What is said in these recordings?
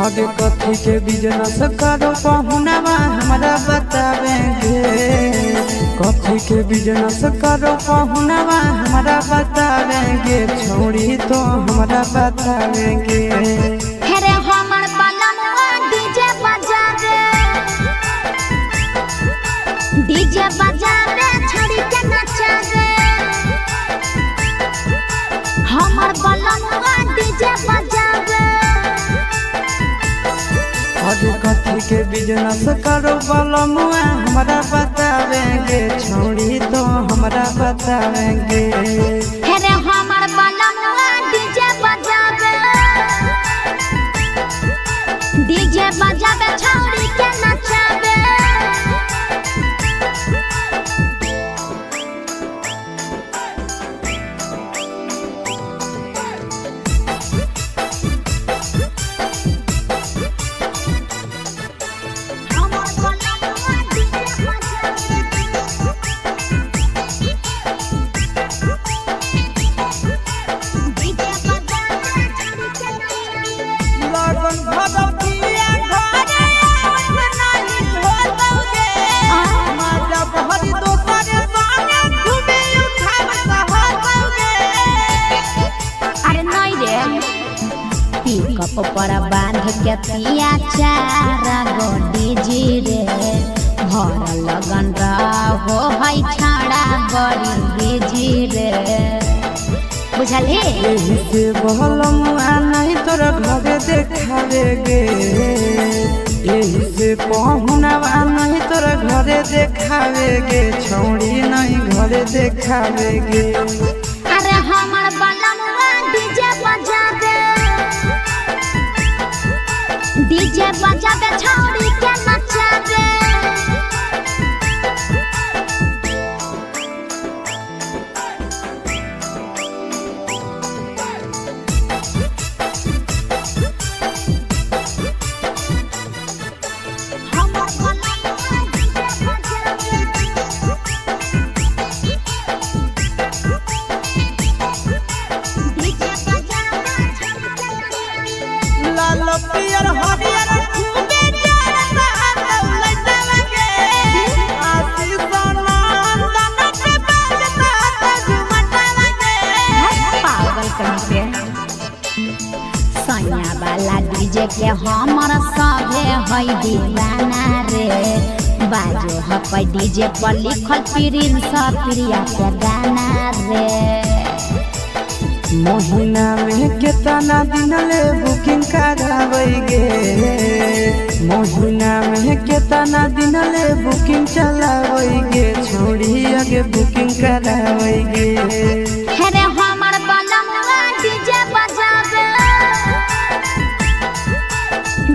अरे कथी के बिजनेस करो पहुनावा हमरा बतावेंगे। कथी के बिजनेस करो पहुनावा हमरा बतावेंगे, छोड़ी तो हमरा बतावेंगे। हेरे हमर बलमुआ डीजे बजावे, डीजे बजावे छड़ी के नचावे। हमर बलमुआ डीजे बजावे। अरे कथी के बिजनेस करो बलमुआ हमरा बतावेंगे, छोड़ी तो हमरा बतावेंगे। हेरे हमर बलमुआ डीजे बजावे, डीजे बजावे छड़ी के नचावे। हमर बलमुआ डीजे बजावे, डीजे बजावे छड़ी के नचावे। लगन भरतिया घरे आवत नाही होतौगे, माजा भरी दोसर संगे घूमे उठाव सहतौगे। अरे नहीं रे, पिकअप पर बांध के पिया चार गो डीजे रे, भर लगन रहो है छाड़ा बड़ी बिजी रे, बुझलही। एही से बहलमुआ नहीं तोरा घरे देखावेगे, एही से पहुनावा नहीं तोरा घरे देखावेगे, छौड़ी नहीं घरे देखावेगे। अरे हमर बलमुआ डीजे बजावे, डीजे बजावे छौड़ी के नचावे। हमर बलमुआ डीजे बजावे, डीजे बजावे छौड़ी के नचावे। लाल पियर हरियर खूबे जरता लौलैतावे, आशीष नंदन के बाजता झुमटावे। पागल कहीं पे सैया वाला डीजे के हमर सभे है दीवाना रे, बाजो हपै डीजे पर लिखल प्रिंस प्रिया के गाना रे। महीना में केतना दिन ले बुकिंग करावेगे, महीना में केतना दिन ले बुकिंग चलावेगे, छोड़ी आगे बुकिंग करावेगे। हेरे हमर बलमुआ डीजे बजावे,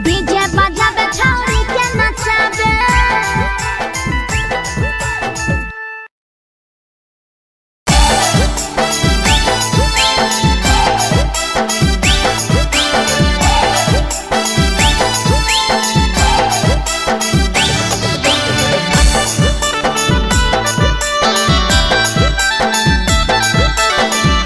डीजे बजावे छौड़ी के नचावे। Thank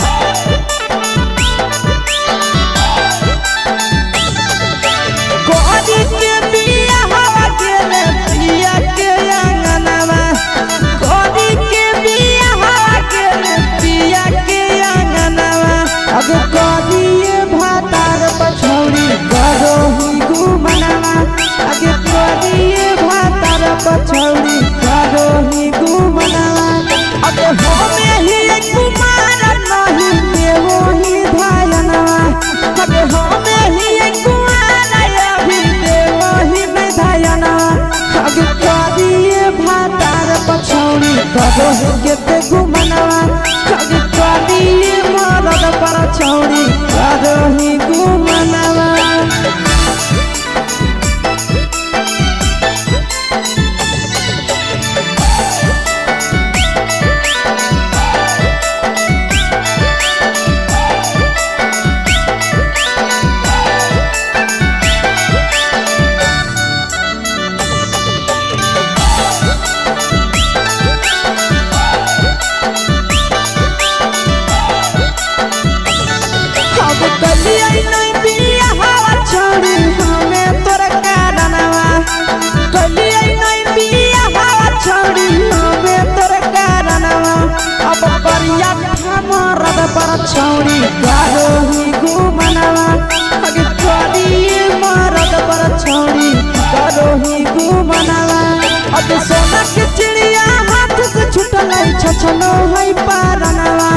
छछनो है पारनवा।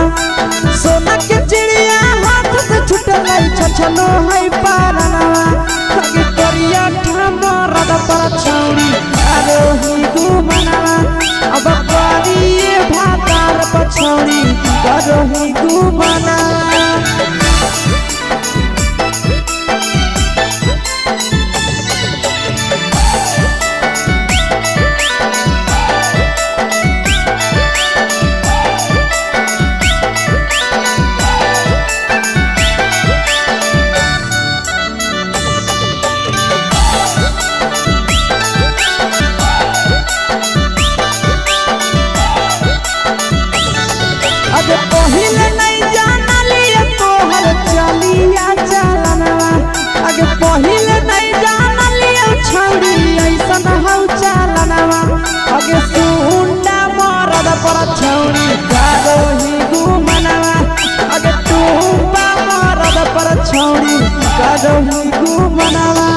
सोना के चिड़िया हाथ से छुटलै छछनो है पारनवा। अगे करिया मरद पर छौरी करोही गुमनवा। अब करिए भातार पर छौरी करोही गुमनवा। अरे पहिले नहीं जानलिए तोहर चलिया चलनवा। अगे पहिले नहीं जानलिए छौरी ऐसन हौ चलनवा। अगे सुंडा मरद पर छौरी करोही गुमनवा। अगे टूपा मरद पर छौरी करोही गुमनवा।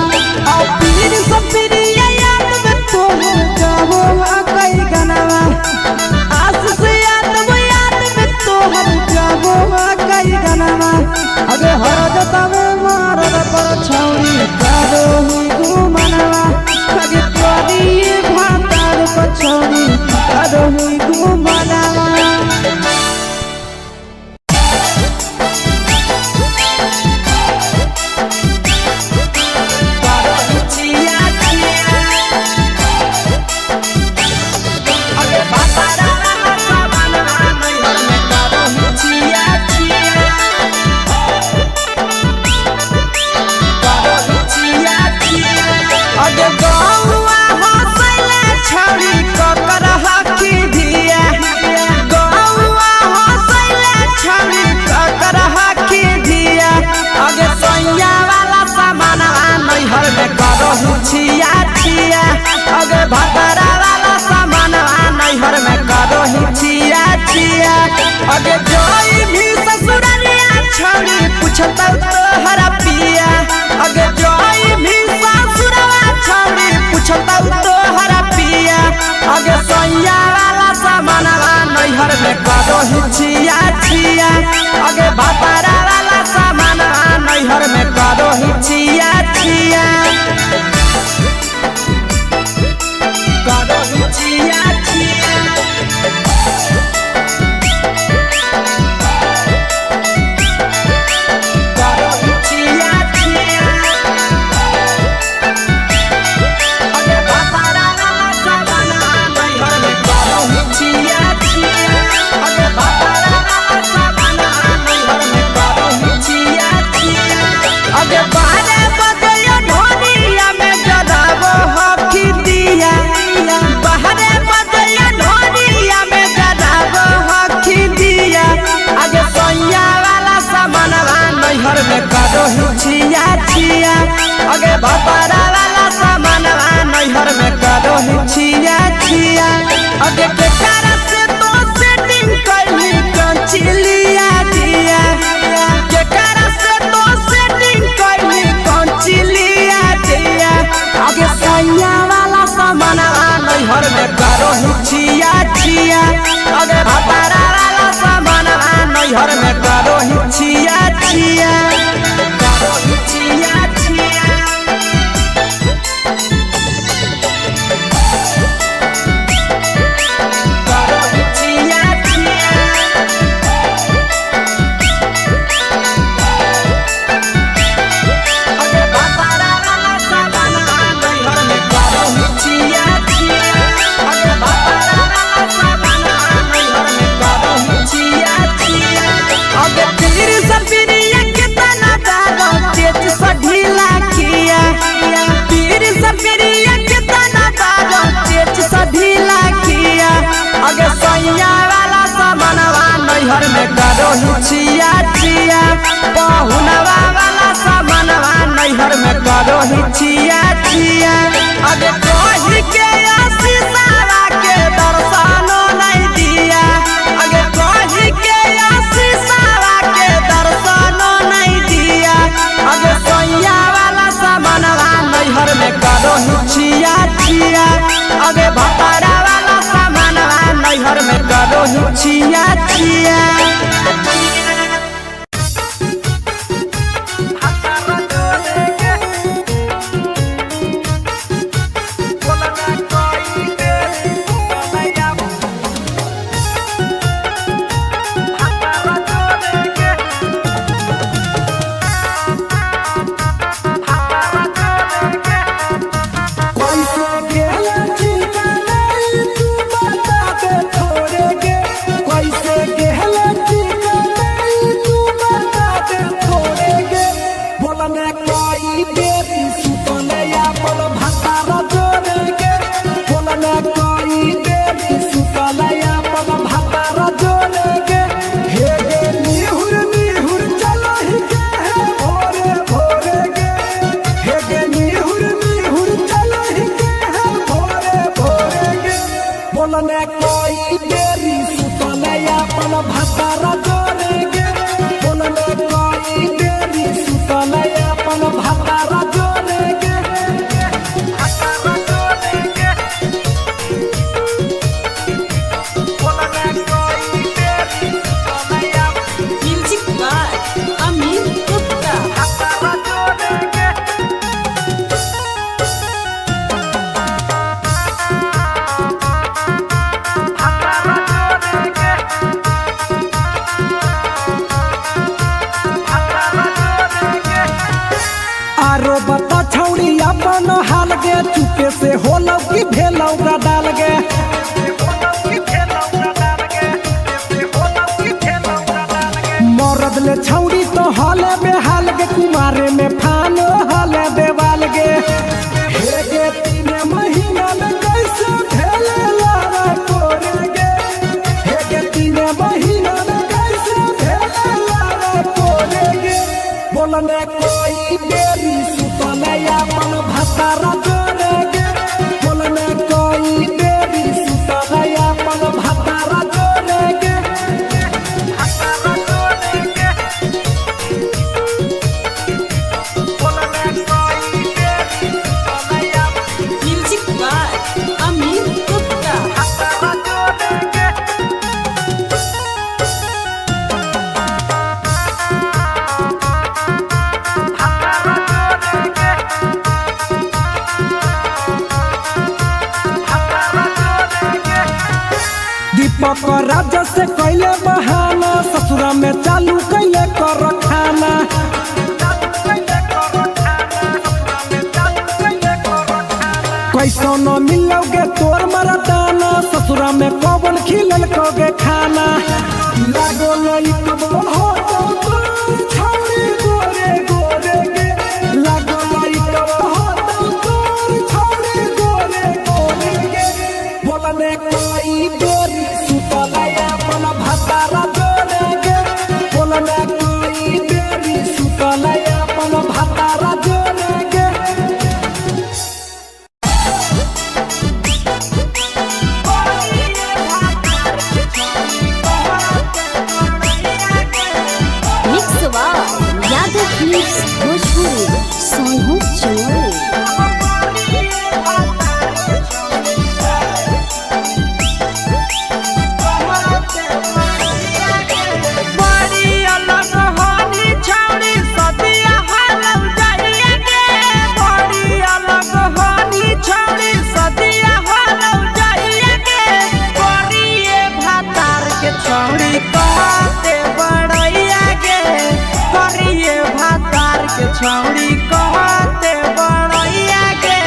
आ पीर सपिरिया याद में तोहर गावो कई गनवा। आस से याद याद में तोहर गावो कई गनवा। अगे हर जतवे मरद पर छौरी करोही गुमनवा। अगे करिए भातार पर छौरी करोही गुमनवा। अगे गौआ हंसैले छौरी ककर हकी धिया। गौआ हंसैले छौरी ककर हकी धिया। अगे सैया वाला सामानवा नैहर में करहु छिया छिया। अगे भतरा वाला सामानवा नैहर में करहु छिया छिया। अगे जोई भी ससुररिया छौरी पुछतौ तोहरा पिया। अगे जोई भी ससुरवा छौरी पुछतौ तोहरा पिया। अगे सैया वाला सामानवा नैहर में करहु छिया छिया। अगे भतरा वाला सामानवा नैहर में करहु छिया छिया। करहु छिया छिया। करहु छिया छिया। अगे भतरा वाला सामानवा नैहर में करहु छिया छिया। अगे भतरा वाला सामानवा नैहर में करहु छिया छिया। अगे बारे बजयो ढोलिया में जराबो हकी दिया। बाहरे बजयो ढोलिया में जराबो हकी दिया। अगे सैया वाला सामानवा नैहर में करहु छिया छिया। अगे भतरा वाला सामानवा नैहर में करहु छिया छिया। अगे केकरा से तो सेटिंग कैली कंचिलिया दिया। केकरा से तो सेटिंग कैली कंचिलिया दिया। अगे सैया वाला सामानवा नैहर में करहु छिया छिया। अगे भतरा वाला सामानवा नैहर में करहु छिया छिया। करहु छिया छिया। करहु छिया छिया। अगे भतरा वाला सामानवा नैहर में करहु छिया छिया। अगे भतरा वाला सामानवा नैहर में करहु छिया छिया। अगे पीर सपिरिया केतना दारो तेज सा ढीला किया। पीर सपिरिया केतना दारो तेज सा ढीला किया। अगे सैया वाला सामानवा नैहर में करहु छिया छिया। पहुनवा वाला सामानवा नैहर में करहु छिया छिया। अगे कही के आशीषवा के दर्शनो नहीं दिया। अगे कही के आशीषवा के दर्शनो नहीं दिया। अगे सैया वाला सामानवा नैहर में करहु छिया छिया। अगे भतरा वाला सामानवा नैहर में करो करो ही छिया छिया। कैसे गेला ठिकाना तू बता दे थोड़े गे, कैसे गेला ठिकाना तू बता दे थोड़े गे। बोलने कोई बेरी सुतले अपन भातारा जोड़े गे, बोलने कोई बेरी सुतले अपन भातारा जोड़े गे। हे गे निहुर निहुर चलो ही के है भोरे भोरे गे, हे गे निहुर निहुर चलो ही के है भोरे भोरे गे। बोलने कोई बेरी सुतले अपन भातारा जोड़े गे, बोलने कोई बेरी सुतले अपन भातारा जोड़े गे। भातारा जोड़े गे, बोलने कोई बेरी सुतले अपन म्यूजिक बाय अमित गुप्ता। भातारा जोड़े गे। आरो बता छौड़ी अपन हाल गे, चुपे से होलौ कि भेलौ डाल गे। मरद ले छौड़ी तो हले बेहाल गे, कुमारे में फान हले देवाल गे। हे गे तीन महीना में कैसे भेले लारा कोरे गे, हे गे तीन महीना में कैसे भेले लारा कोरे गे। बोलने कोई बेरी सुतले अपन भातारा जोड़े गे, बोलने कोई बेरी सुतले अपन भातारा जोड़े गे। भातारा जोड़े गे, बोलने कोई बेरी सुतले अपन म्यूजिक बाय अमित गुप्ता। भातारा जोड़े गे। दीपक राजा से कैले बहाना, ससुरा में चालू कैले कर खाना। कैसो न मिलोगे तोर मरदाना, ससुरा में कौन खिलल कोगे खाना। लागो लइकबो हो तो तोर छौड़ी गोरे गोरे गे, लागो लइकबो हो तो तोर छौड़ी गोरे गोरे गे। बोलने कोई बेरी सुतले अपन भातारा जोड़े गे, बोलने कोई बेरी सुतले अपन भातारा जोड़े गे। Mix by Yadav films Bhojpuri Sonu Chamoli. बड़ी अलग होनी छौड़ी सदिया हालौ जाइए गे, बड़ी अलग होनी छौड़ी सदिया हालौ जाइए गे। करिए भातार के छौड़ी कहते बड़ैया गे, करिए भातार के छौड़ी कहते बड़ैया गे।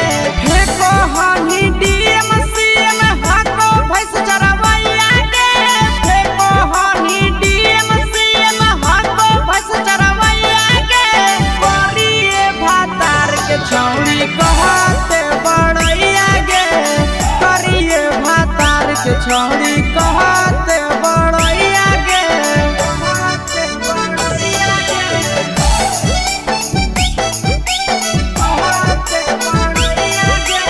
फेको हनी डीएम सीएम हको भैंस चरवैया गे, फेको हनी डीएम सीएम हको भैंस चरवैया गे। करिए भातार के छौड़ी कहते बड़ैया गे, करिए भातार के छौड़ी कहते बड़ैया गे। कहते बड़ैया गे, कहते बड़ैया गे।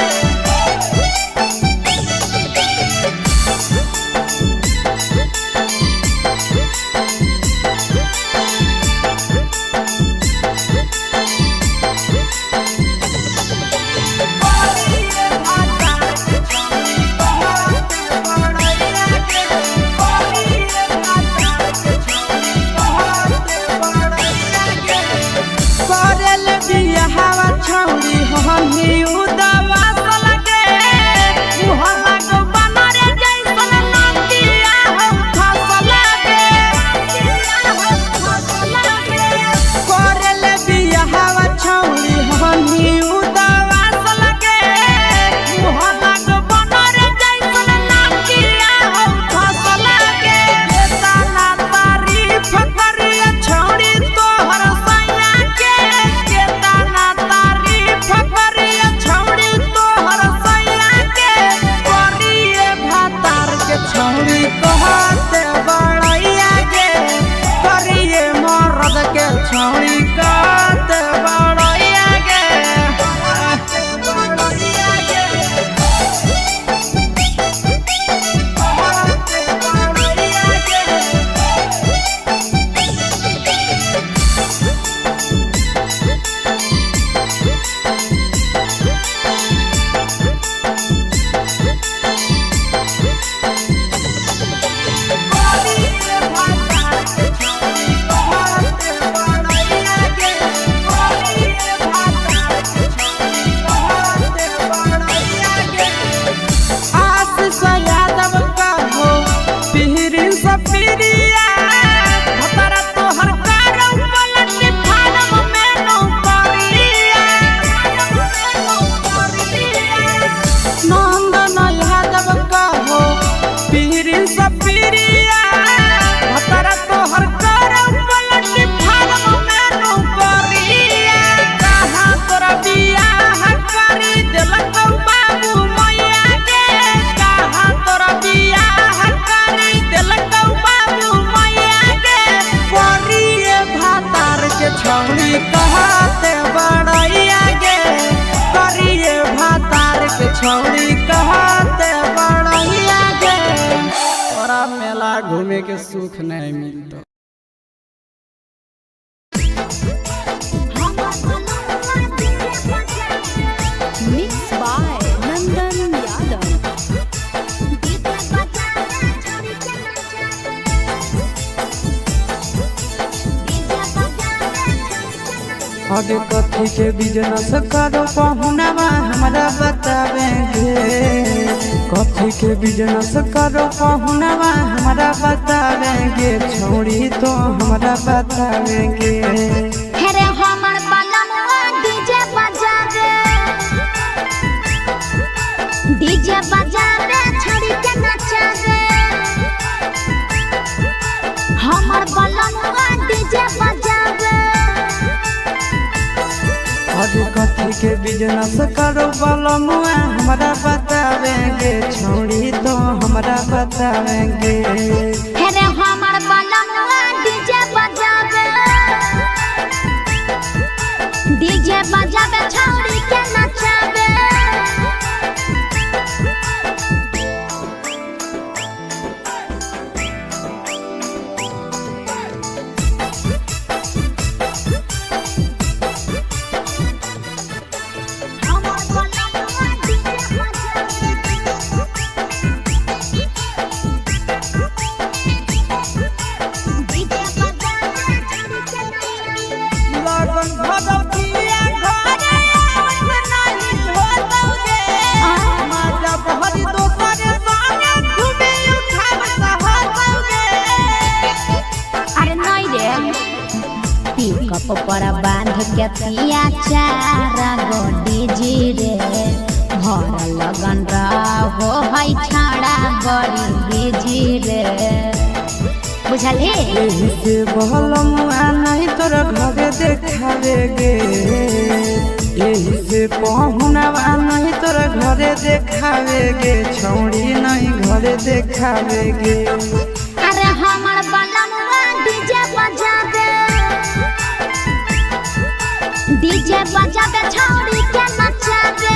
बियाहवा छौरी हनी उदावास लगे मुहला को बनर जैसन नातिया हो फस लगे करले बियाहवा छौरी हनी उदावास लगे मुहला को बनर जैसन नातिया हो फस लगे ताला तारीफ करिया छौरी तोहर सैया के केतना तारीफ करिया छौरी तोहर सैया के करिए भातार के छौरी कहते बड़ैया के करिए मरद के छौरी कहते बड़ैया के बड़ैया के कहते बड़ैया के। नंदन यादव कहो पीरी सपीरिया भतरा तोहर करम पलट फारम में नौकरिया कहाँ तोरा बियाह करी देलक बाबू मैया के कहाँ तोरा बियाह करी देलक बाबू मैया के करिए भातार के छौरी कहते बड़ैया गे करिए भातार के छौरी कहते बड़ैया गे तोरा मेला घूमे के सुख नहीं मिलतो। Mix by Nandan Yadav. अरे कथी के बिजनेस करो पहुनावा हमरा बतावेंगे कथी के बिजनेस करो पहुनावा हमरा बतावेंगे छौड़ी तो हमरा बतावेंगे। हेरे हमर बलमुआ डीजे बजावे डीजे बजावे छड़ी के नचावे हमर बलमुआ डीजे बजावे। अरे कथी के बिजनेस करो बलमुआ हमरा बतावेंगे छौड़ी तो हमरा बतावेंगे। हेरे हमर बलमुआ डीजे बजावे छौड़ी के नचावे। हमर बलमुआ डीजे बजावे डीजे बजावे छौड़ी के नचावे। लगन भगवतिया घरे आवत नाही होतौगे माता बहरी दोसर संगे घूमे उठावत होतौगे। अरे नहीं रे पिकअप पर बांध के पिया चार गो डीजे रे भर लगन रहो है छाड़ा बड़ी बिजी रे बुझलही। एही से बहलमुआ नहीं तोरा घरे देखावे गे एही से पहुनावा नहीं तोरा घरे देखावे गे छौड़ी नहीं घरे देखावे गे। अरे हमर बलमुआ डीजे बजावे छौड़ी के नचावे।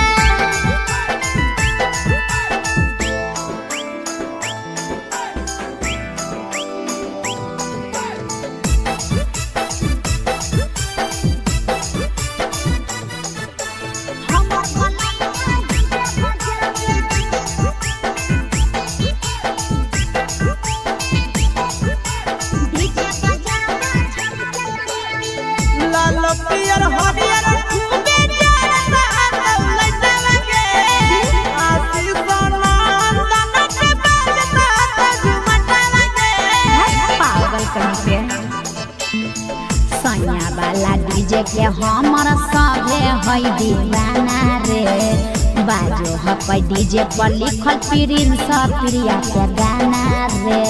हमर बलमुआ डीजे बजावे डीजे बजावे छौड़ी के नचावे। लाल पियर हरियर खूबे है दीवाना रे। बाजो हकै डीजे पर लिखल प्रिंस प्रिया के गाना रे।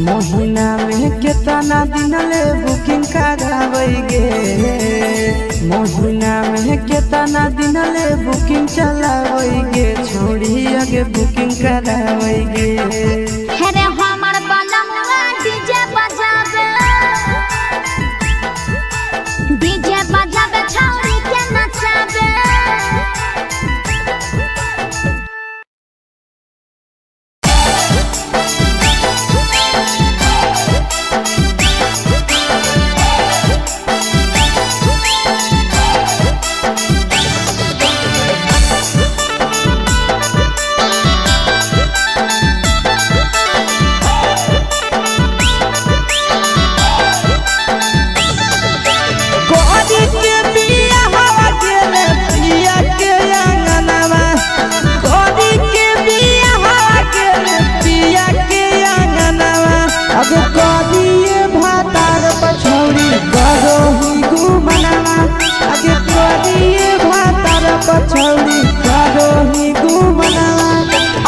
महीना में केतना दिन ले बुकिंग कराबै गे। महीना में केतना दिन ले बुकिंग चलाबै गे। छोड़ी आगे बुकिंग कराबै गे। हे रे हमर बलमुआ डीजे बजावे, डीजे बजावे छौरी के नचावे। कोरी के बिया हवा गेले पिया के आंगनवा। कोरी के बिया हवा गेले पिया के आंगनवा। अब कोरी भातार पछौरी करो ही गुमनवा। अब कोरी भातार पछौरी करो ही गुमनवा।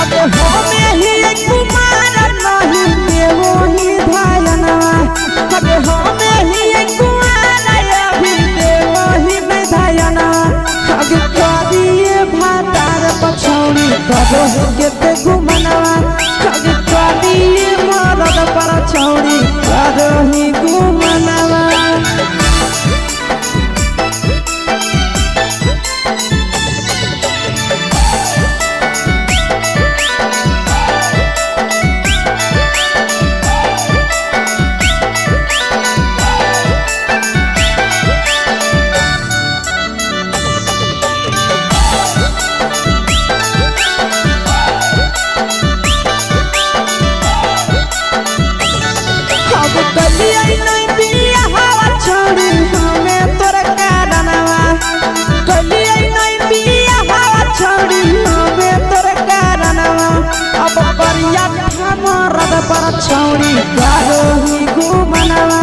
अब होमे ही कुमार नहीं देवो ही धायनवा। अब होमे ही कुमार अभी देवो ही में धायनवा। अब करिए भातार पछौरी करो के गुमनवा। अब करिए मरद पर छौरी करो ही गुमनवा। अब कलिया नहीं बिया हवा छोड़ी हमें तोर कारणवा। कलिया नहीं बिया हवा छोड़ी हमें तोर कारणवा। अब परिया मरद पर छोड़ी करो ही गुमनवा।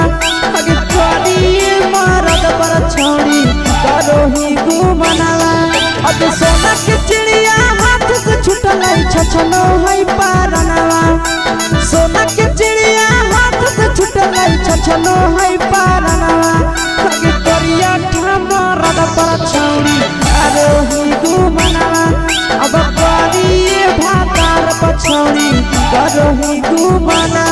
अब कलिए मरद पर छोड़ी करो ही गुमनवा। अब सोना के चिड़िया हाथ से छुटल छछनो है पारनवा। सोना के चिड़िया हाथ से छुटल छछनो है पारनवा। अगे करिया मरद पर छौरी करो ही गुमनवा। अब करिए भातार पछौरी करो ही गुमनवा।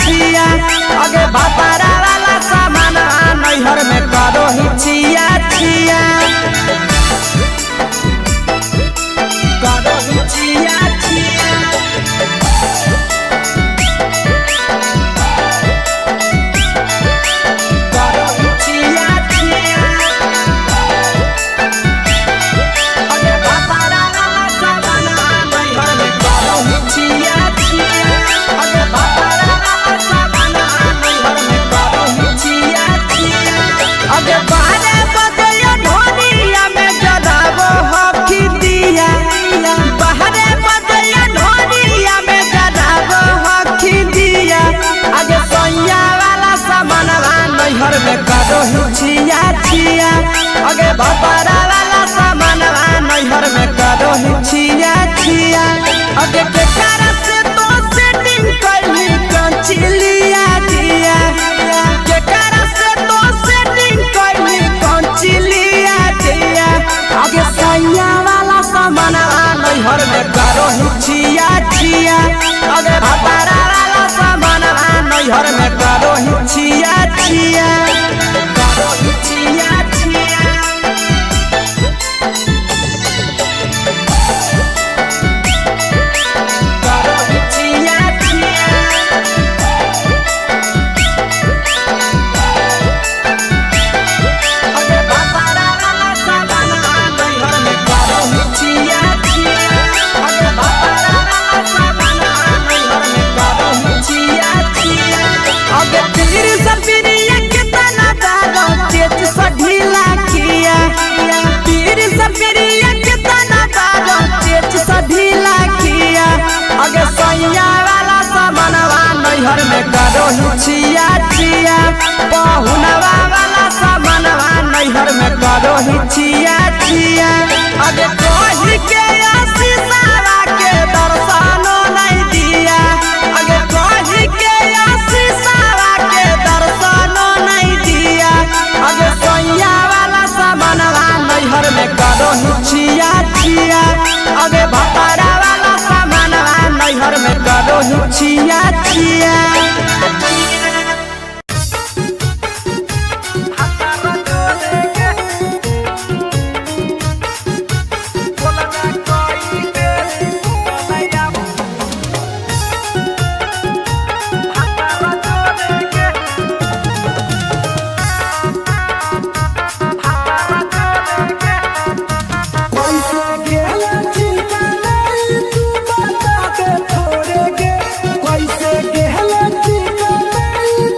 छिया। अगे भातारा वाला सामान नैहर में करो ही छिया छिया। करो ही छिया छिया। करो ही छिया छिया। अगे भातारा वाला सामान नैहर में करो ही छिया छिया। अगे भातारा वाला सामान नैहर में करो ही छिया छिया। अगे बारे बदया ढोलिया में जराबो हकी दिया। बाहरे बदया ढोलिया में जराबो हकी दिया। अगे सैया वाला सामानवा नैहर में करो ही छिया छिया। अगे भतारा वाला सामानवा नैहर में करो ही छिया छिया। अगे केकरा से तो सेटिंग कैली कंचिलिया दिया। केकरा से तो सेटिंग कैली कंचिलिया दिया। अगे सैया वाला सामानवा नैहर में करो ही छिया छिया। अगे भतारा वाला सामानवा नैहर में करो ही छिया छिया। करो ही छिया छिया। करो ही छिया छिया। अगे भातारा वाला सामान नैहर में करो ही छिया छिया। अगे भातारा वाला सामान नैहर में करो ही छिया छिया। अगे पीर सपिरिया कितना दारो तेज सा ढीला किया। पीर सपिरिया कितना दारो तेज सा ढीला किया। अगे सैया वाला सामानवा नैहर में करो ही छिया छिया। पहुनवा वाला सामानवा नैहर में करो ही छिया छिया। अगे कही के आशीषावा के दर्शनो नहीं दिया। अगे कही के आशीषावा के दर्शनो नहीं दिया। अगे सैया वाला सामानवा नैहर में करो ही छिया छिया। अगे भतारा वाला सामानवा नैहर में करो ही छिया छिया। कैसे गेला ठिकाना तू बता दे थोड़े गे। कैसे गेला ठिकाना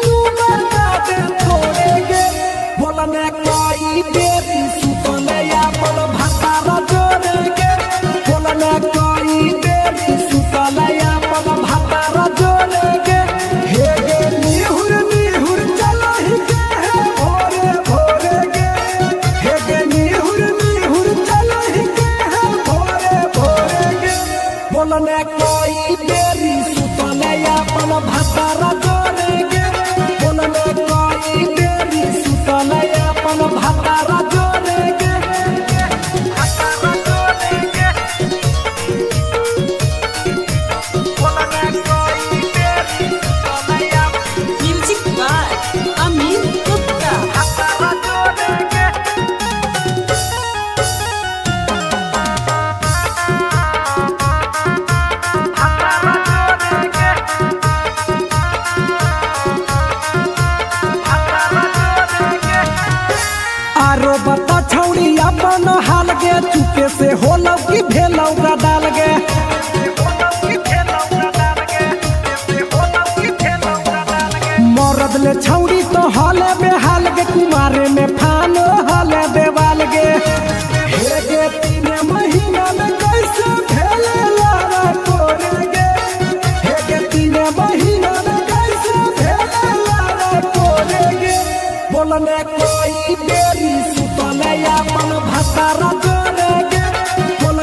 तू बता दे थोड़े गे। बोलने कोई बेरी सुतले अपन भातारा जोड़े गे। बोलने कोई बेरी सुतले अपन भातारा जोड़े गे। हे गे निहुर निहुर चलो ही गे हे भोरे भोरे गे। हे गे निहुर निहुर चलो ही गे हे भोरे भोरे गे। बोलने कोई बेरी सुतले अपन भातारा जोड़े गे। बोलने कोई बेरी सुतले अपन भातारा जोड़े गे। भातारा जोड़े गे। बोलने कोई बेरी सुतले अपन म्यूजिक बाय अमित गुप्ता। भातारा जोड़े गे। भातारा जोड़े गे। भातारा जोड़े गे। आरो बता छौड़ी अपन हाल गे। चुपे से होलौ की भेलौ डाल गे। मरद ले छौड़ी तो हले बेहाल गे। कुमारे में फानो हले देवाल गे। हे गे तीन महीना में कैसे भेले लारा कोरे गे। हे गे तीन महीना में कैसे भेले लारा कोरे गे। बोलने कोई बेरी सुतले अपन भातारा जोड़े गे। बोलने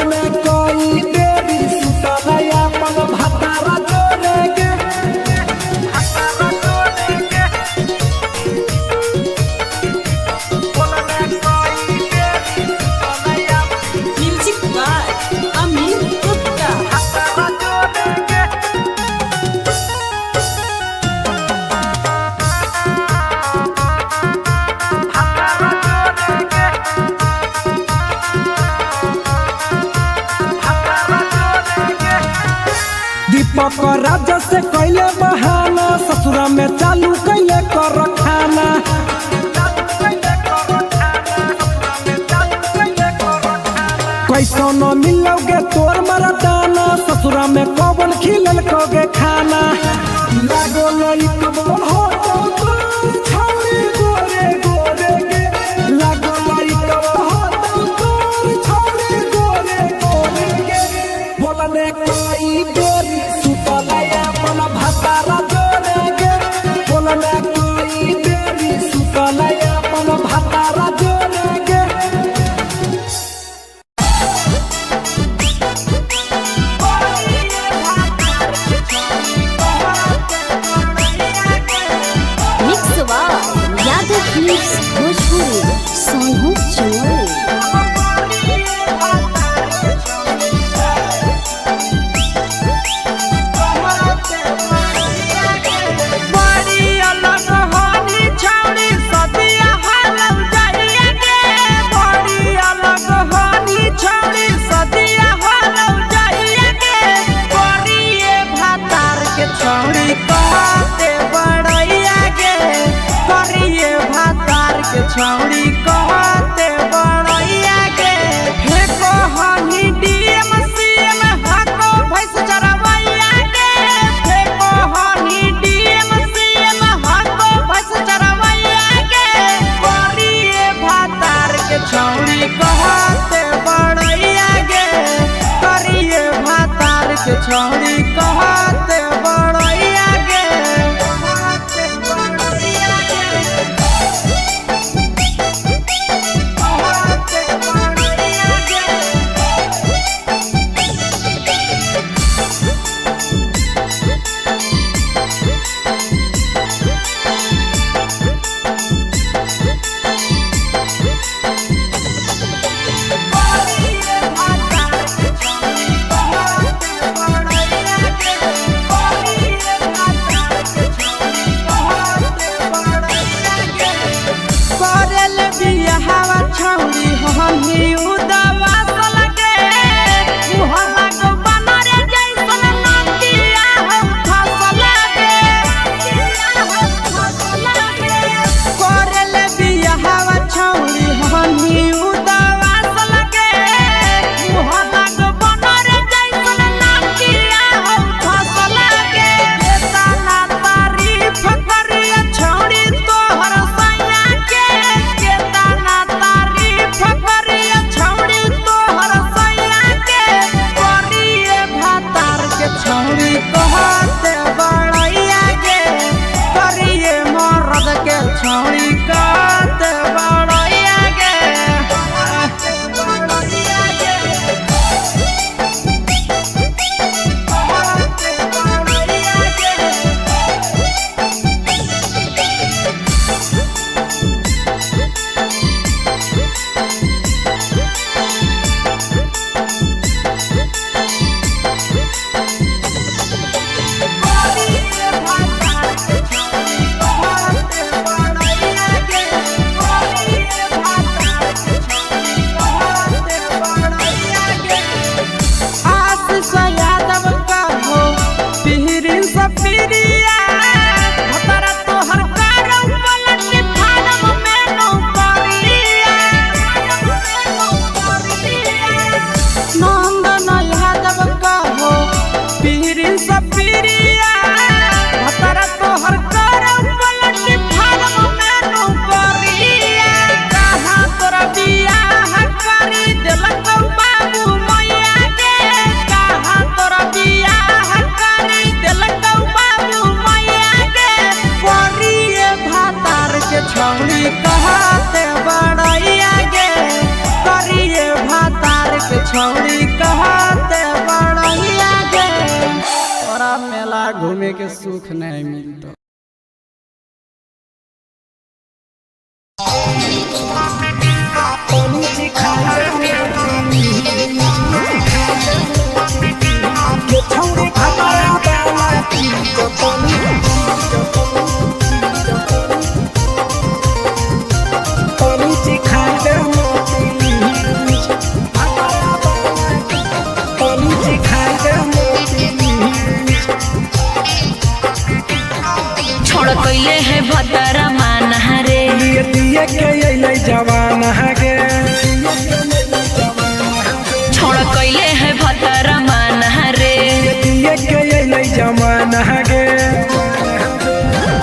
दीपक राजा से कैले बहाना, ससुरा में चालू कैले कर खाना। कैसो न मिलोगे तोर मरदाना, ससुरा में कौन खिलल कोगे खाना। लागो लइकबो हो तो तोर छौरी गोरे गोरे गे, लागो लइकबो हो तो तोर छौरी गोरे गोरे गे। बोलने कोई बेरी सुतलया मन भतारा जोरे गे, बोलने कोई बेरी सुतलया मन भतारा जोरे गे। Mix by Yadav films Bhojpuri Sonu Chamoli. बड़ी अलग होनी छौड़ी सदिया हालौ जाइए गे, बड़ी अलग होनी छौड़ी सदिया हालौ जाइए गे। करिए भातार के छौड़ी कहते बड़ैया गे, करिए भातार के छौड़ी कहते बड़ैया गे। फेको हनी डीएम सीएम हाको भैंस चरवैया गे, फेको हनी डीएम सीएम हाको भैंस चरवैया गे। करिए भातार के छौड़ी कहते बड़ैया गे, करिए भातार के छौड़ी कहते बड़ैया गे। कहते बड़ैया गे, कहते बड़ैया गे। करल बियाहवा छौड़ी हमही उदवा सलगे, मुहला गो बनर जैसन नदिया हौ फसल गे। करल बियाहवा छौड़ी हमही उदवा सलगे, मुहला गो बनर जैसन नदिया हौ फसल गे। केतना तारीफ करिया छौड़ी तोहर सैया के, केतना तारीफ करिया छौड़ी तोहर सैया के। करिए भातार के छौड़ी कहते बड़ैया गे, करिए मरद के छौड़ी कहते बड़ैया गे। बड़ैया गे, कहते बड़ैया गे। आशीष यादव कहो पीरिन सपीरिया, भतरा तोहर करौ पलट फारम में नौकरिया। नंदन यादव कहो पीरिन सपीरिया, भतरा तोहर करौ पलट फारम में नौकरिया। कहाँ तोरा बियाह करी देलक बाबू मैया गे, कहाँ तोरा बियाह करी देलक बाबू मैया गे। करिए भातार के छौड़ी कहते बड़ैया गे, करिए भातार के छौड़ी कहते बड़ैया गे। तोरा मेला घूमे के सुख नहीं मिलतो। जमाना गे। छोड़ कैले है भतरा माना रे। पिए के अइलै जमाना गे।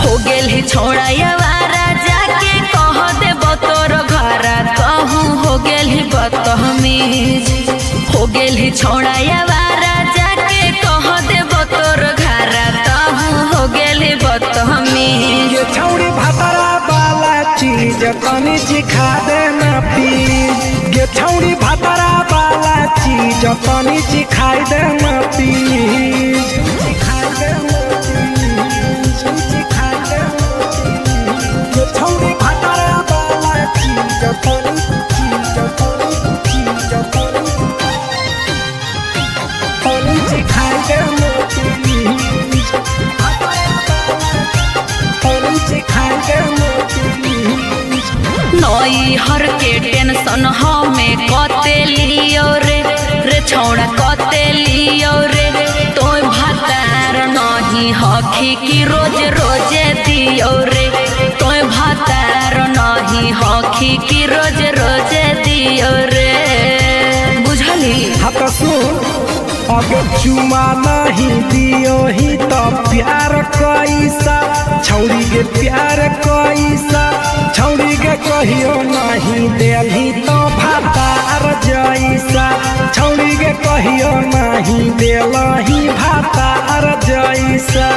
हो गेल ही छोड़ा यवारा जाके कह दे तोर घरा कहूँ हो गेल ही बदतमीज। हो गेल ही छोड़ा यवारा जाके कह दे तोर घरा कहूँ हो गेल ही बदतमीज। ये छौड़ी भातरा वाला चीज तनी चिखा देना प्लीज। ये छौड़ी भातरा वाला चीज तनी चिखाई देना प्लीज। चिखाई देना प्लीज, चिखाई देना प्लीज। ये छौड़ी भातरा वाला चीज तनी चीज तनी चीज तनी तनी चिखाई देना प्लीज। तनी चिखाई देना प्लीज। नई हर के टेंशन हमें कते लियो रे रे छौड़ा कते लियो रे। तोय भातार नहीं हखी की रोज रोजे दियो रे। तोय भातार नहीं हखी की रोज रोजे दियो रे। बुझली? हाँ तो सुन, अगर चुमा नहीं दियो ही तो प्यार कैसा छौड़ी के प्यार कैसा छौड़ी के कहियो नहीं देलही तो भातार जैसा छौड़ी के कहियो नहीं देलही भातार जैसा।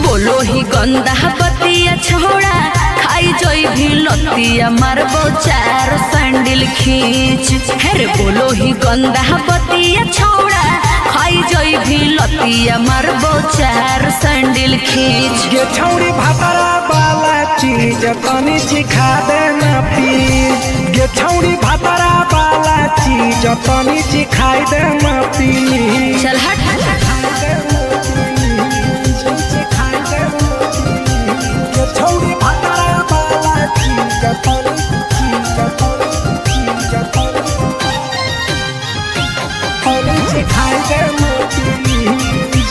बोलो ही गंदा बतिया छोड़ा खाई जोई भी लतिया मारबो चार सैंडल खींच। हेरे बोलो ही गंदा बतिया छोड़ा खाई जोई भी लतिया मारबो चार सैंडल खींच। ये छौड़ी भातरा वाला चीज तनी चिखा देना प्लीज। ये छौड़ी भातरा वाला चीज तनी चिखाई देना प्लीज। चल हट। ये छौड़ी भातरा वाला चीज तनी चीज तनी चीज तनी तनी चिखाई देना प्लीज।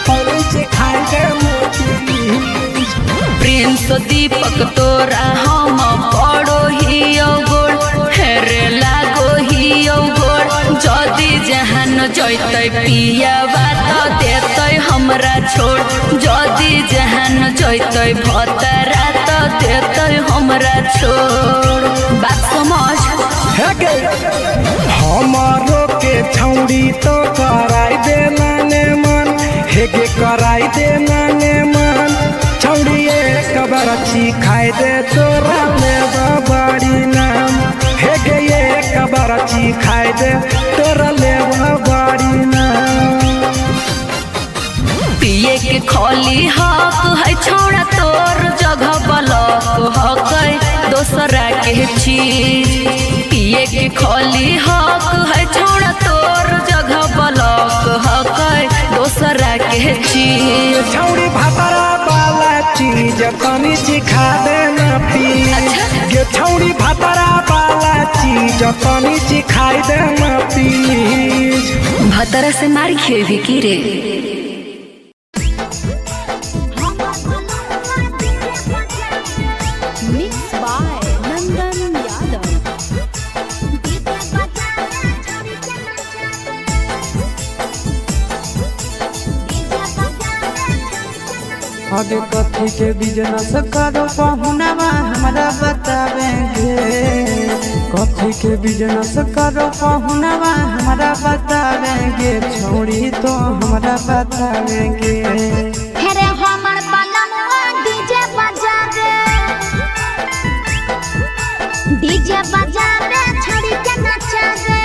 तनी चिखाई देना प्लीज। प्रिंस दीपक तोरा हम पड़ो हियो गोड़ हेरे लागो हियो गोड़। जदि जहान जैतै पियावा त देतै हमरा छोड़। जदि जहान जैतै भतरा त देतै हमरा छोड़। बात समझ। हे गे हमारो के छौड़ी तो कराई देना ने मन। हे गे कराई देना ने मन छौड़ी एक बार खाई दे तोरा में बड़ी नाम। हे गे एक बार खाई दे तोरा ले बड़ी नाम। पिए के खोली हक है छोड़ा तोर जगह बलक हक है दोसरा के चीज। पिए के खोली हक है छोड़ा तोर जगह बलक हक है दोसरा के चीज। छौड़ी भातरा वाला चीज तनी चिखा देना प्लीज। ये छौड़ी भातरा वाला चीज तनी चिखाई देना प्लीज। भतरा से मार खेबी की रे? Mix by Nandan Yadav. अबे कथी के बिजनेस करो पहुनावा हमरा बतावेंगे। कथी के बिजनेस करो पहुनावा हमरा बतावेंगे। छोड़ी तो हमरा बतावेंगे। हेरे हमर बलमुआ डीजे बजावे डीजे बजावे छड़ी के नचावे।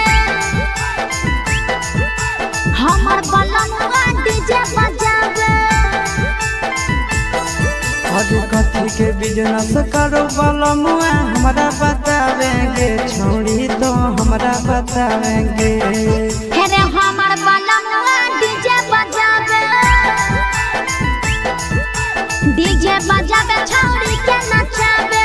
हमर बलमुआ डीजे बजावे। अबे कथी के बिजनेस करो बलमुआ हमरा बतावेंगे। छोड़ी तो हमरा बतावेंगे। हेरे हमर बलमुआ डीजे बजावे डीजे बजावे छड़ी के नचावे।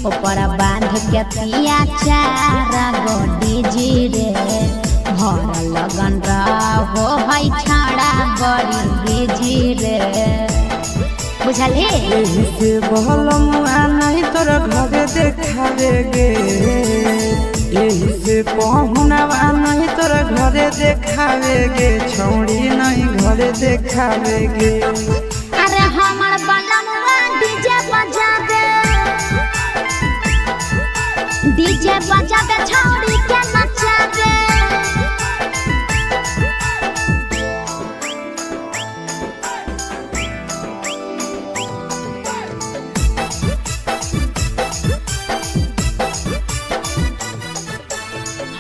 ऊपर बांध के पिया चार गो डीजी रे। भर लगन रहो है छाड़ा बड़ी बिजी रे, बुझलही? एही से बहलमुआ नहीं तोरा घरे देखावे गे। एही से पहुनावा नहीं तोरा घरे देखावे गे, छौड़ी नहीं घरे देखावे गे। अरे हमर बलमुआ डीजे बजावे, डीजे बजावे छौड़ी के नचावे।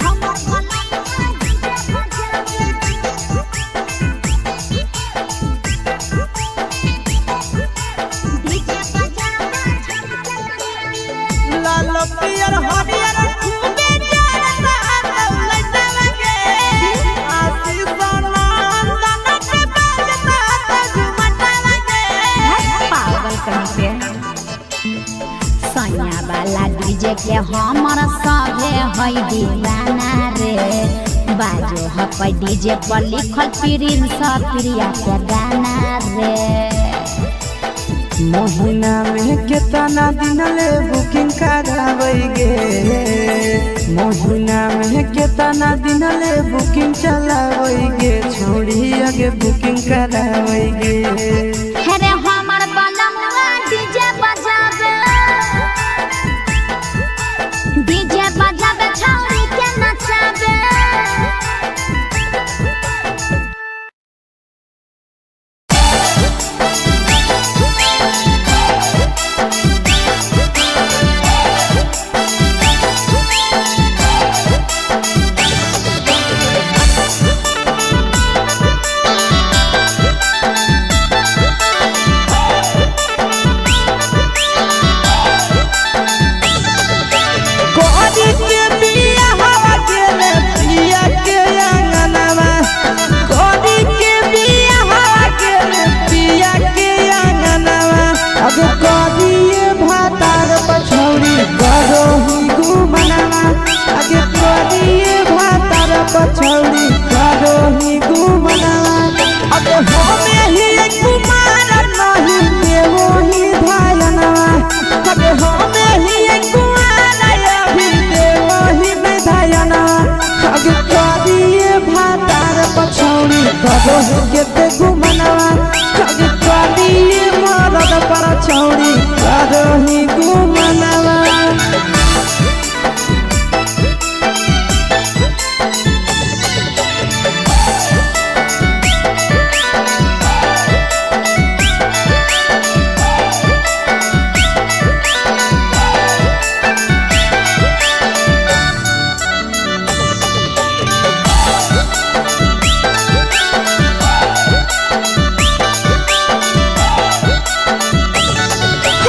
हमर बलमुआ डीजे बजावे, डीजे बजावे छौड़ी के नचावे। लाल पियर हरियर खूबे जरता दौलत लगे। आशीष नंदन के बजता झुमटा लगे। पागल कहीं पे। सैया वाला डीजे के हमर सभे है दीवाना रे। बाजो हप डीजे पर लिखल प्रिंस प्रिया के गाना रे। महीना में केतना दिन ले बुकिंग कराबै गे। महीना में केतना दिन ले बुकिंग चलाबै गे, छौड़ी आगे बुकिंग कराबै गे। हे रे हमर बलमुआ डीजे बजावे, डीजे बजावे छौड़ी के नचावे। कोरी के बिया हवा गेले पिया के अंगनवा। कोरी के बिया हवा गेले पिया के अंगनवा। अब कोरी भातार पछौड़ी करो ही गुमनवा। अब कोरी भातार पछौड़ी करो ही गुमनवा। अब हमें ही कुमार नहीं देवो ही धायनवा। अब हमें ही कुमार अभी देवो ही धायनवा। अब करिए भातार पछौड़ी करो ही के गुमनवा। अब करिए मरद पर छौड़ी करो ही गुमनवा।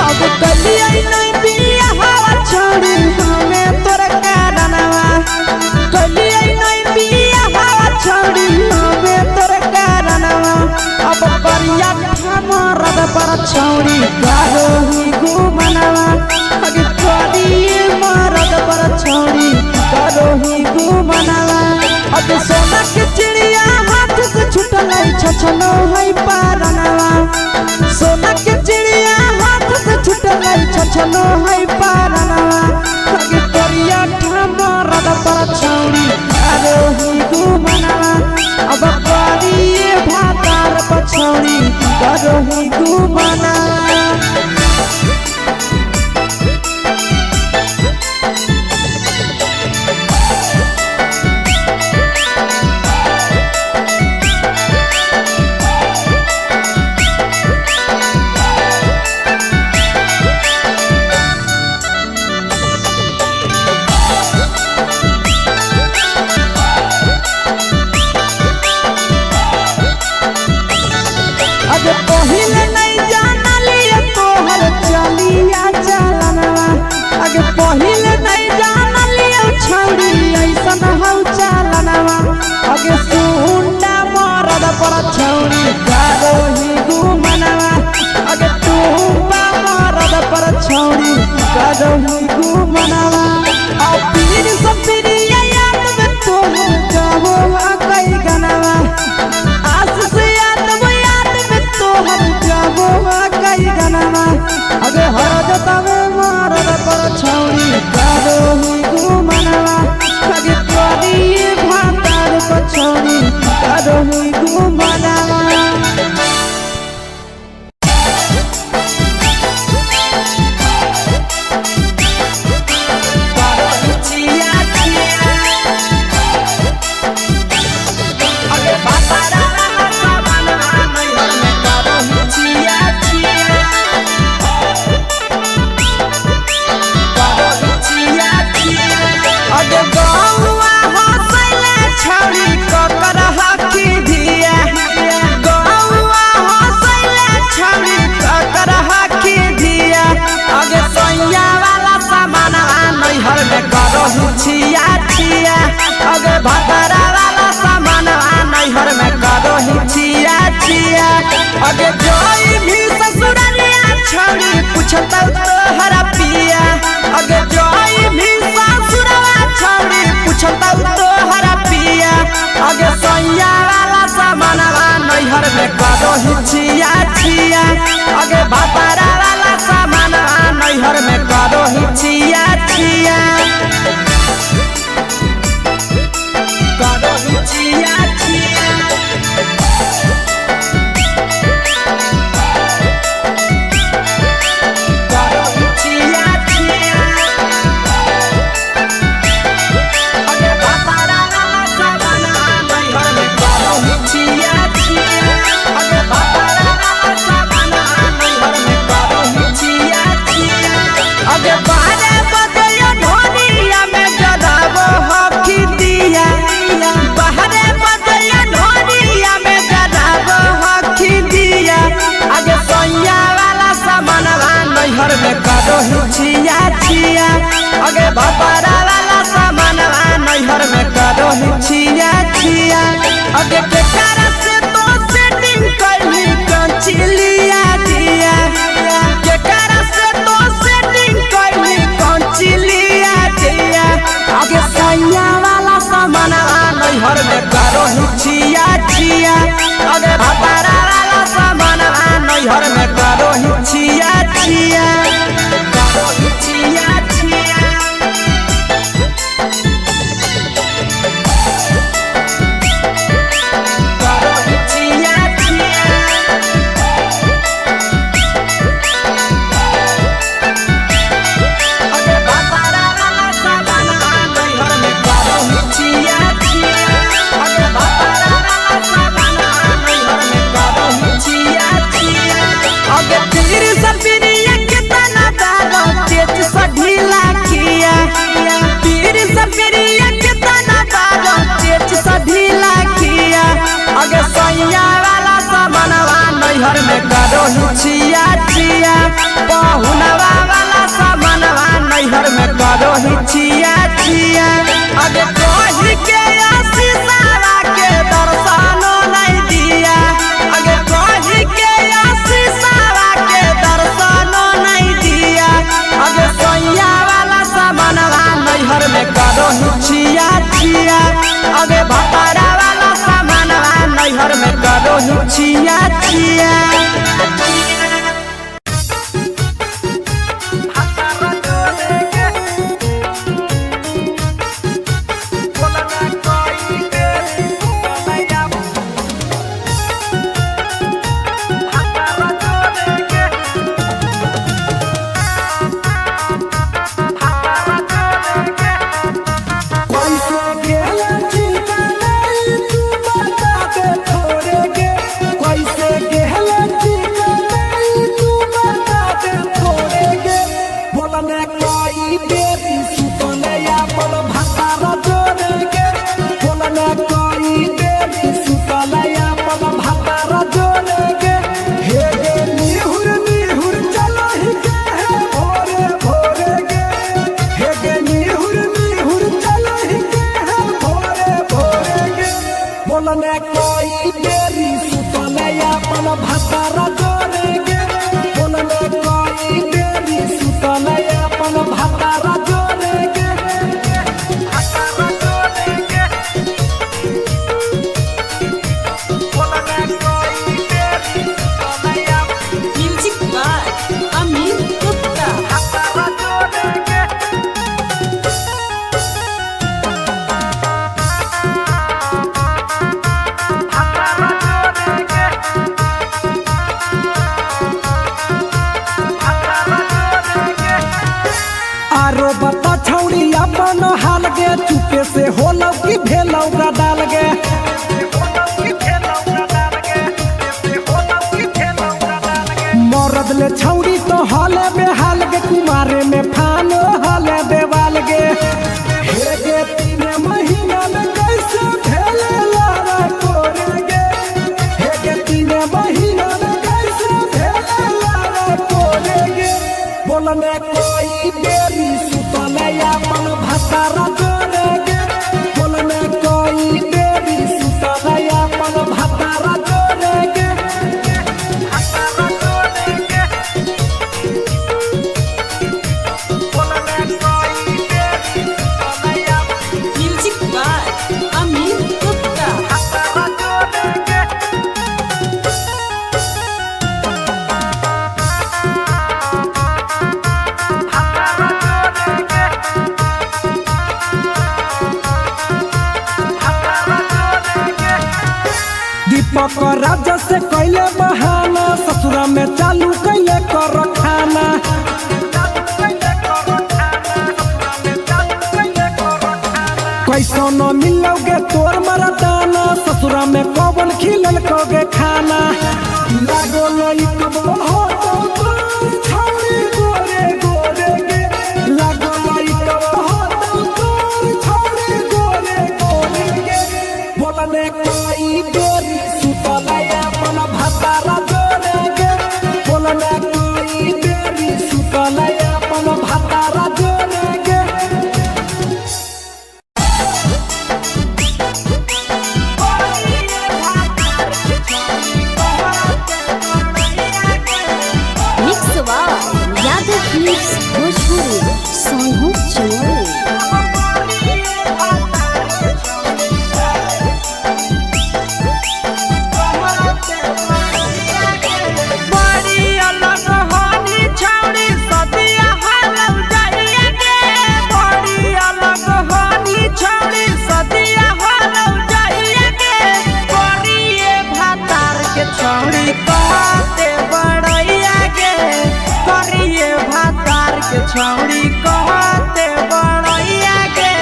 अब कलिया नहीं बिया हवा छोड़ी हमें तोर कारणवा। कलिया नहीं बिया हवा छोड़ी हमें तोर कारणवा। अब करिया मरद पर छौड़ी करो ही गुमनवा। अब करिए मरद पर छौड़ी करो ही गुमनवा। अब सोना के चिड़िया हाथ से छुटल छछनो है पारनवा। सोना के चिड़िया हाथ से छुटल छछनो है पारनवा। अगे करिया मरद पर छौड़ी करो ही गुमनवा। अब करिए भातार पछौड़ी करो ही गुमनवा। अगे पहिले नहीं जानलिए तोहर चलिया चलनवा। अगे पहिले नहीं जानलिए छौड़ी ऐसन हौ चलनवा। अगे सुंडा मरद पर छौड़ी करो ही गुमनवा। अगे टूपा मरद पर छौड़ी करो ही में करो ही छिया छिया। अगे भातारा वाला सामान नैहर में करो ही छिया छिया। करो ही छिया छिया। करो ही छिया छिया। अगे भातारा वाला सामान नैहर में करो ही छिया छिया। अगे भातारा वाला सामान नैहर में करो ही छिया छिया। अगे बारे बजयो ढोलिया में जराबो हकी दिया। बाहरे बजयो ढोलिया में जराबो हकी दिया। अगे सैया वाला सामानवा नैहर में करो ही छिया छिया। अगे भतरा वाला सामानवा नैहर में करो ही छिया छिया। अगे केकरा से तो सेटिंग कैली कंचिलिया दिया। केकरा से तो सेटिंग कैली कंचिलिया दिया। अगे सैया वाला सामानवा नैहर में करो ही छिया छिया। अगे भतरा वाला सामानवा नैहर में करो ही छिया छिया। करो ही छिया छिया। करो ही छिया छिया। अगे भातारा वाला सामान नैहर में करो ही छिया छिया। अगे भातारा वाला सामान नैहर में करो ही छिया छिया। अगे पीर सपिरिया कितना दारो चेच सा ढीला किया। पीर सपिरिया कितना दारो चेच सा ढीला किया। अगे सैया वाला सामानवा नैहर में करो ही छिया छिया। पहुनवा वाला सामानवा नैहर में करो ही छिया छिया। अगे कही के आशीषवा के दर्शनो नहीं दिया। अगे कही के आशीषवा के दर्शनो नहीं दिया। अगे सैया वाला सामानवा नैहर में करो ही छिया छिया। अगे भतारा वाला सामानवा नैहर में करो ही छिया छिया। कैसे गेला चिकनाई तू बता दे थोड़े गे। कैसे गेला चिकनाई तू बता दे थोड़े गे। बोलने कोई बेरी सुतले अपन भातारा जोड़े गे। बोलने कोई बेरी सुतले अपन भातारा जोड़े गे। हे गे निहुर निहुर चलो ही के है भोरे भोरे गे। हे गे निहुर निहुर चलो ही के है भोरे भोरे गे। बोलने कोई बेरी सुतले अपन भातारा जोड़े गे। बोलने कोई बेरी सुतले अपन भातारा जोड़े गे। भातारा जोड़े गे। बोलने कोई बेरी सुतले अपन म्यूजिक बाय अमित गुप्ता। भातारा जोड़े गे। भातारा जोड़े गे। भातारा जोड़े गे। आरो बता छौड़ी अपन हाल गे। चुपे से होलौ की भेलौ डाल गे। मरद ले छौड़ी तो हले बेहाल गे। कुमारे में फानो हले देवाल गे। हे गे 3 महीना में कैसे भेले लारा कोरे गे। हे गे 3 महीना में कैसे भेले लारा कोरे गे। बोलने कोई बेरी सुतले अपन भातारा जोड़े गे। बोलने कोई बेरी सुतले अपन भातारा जोड़े गे। भातारा जोड़े गे। बोलने कोई बेरी सुतले अपन म्यूजिक बाय अमित गुप्ता। भातारा जोड़े गे। दीपक राजा से कैले बहाना, ससुरा में चालू कैले कर खाना। कैसो न मिलोगे तोर मरदाना, ससुरा में कौन खिलल कोगे खाना। लागो लइकबो हो तो तोर छौरी गोरे गोरे गे, लागो लइकबो हो तो तोर छौरी गोरे गोरे गे। बोलने कोई बेरी सुतला अपन भातारा जोरे गे, बोलने कोई बेरी सुतला अपन भातारा जोरे गे। Mix by Yadav films Bhojpuri Sonu Chinoy. बड़ी अलग होनी छौड़ी सदिया हालौ जाइए गे, बड़ी अलग होनी छौड़ी सदिया हालौ जाइए गे। करिए भातार के छौड़ी कहते बड़ैया गे, करिए भातार के छौड़ी कहते बड़ैया गे।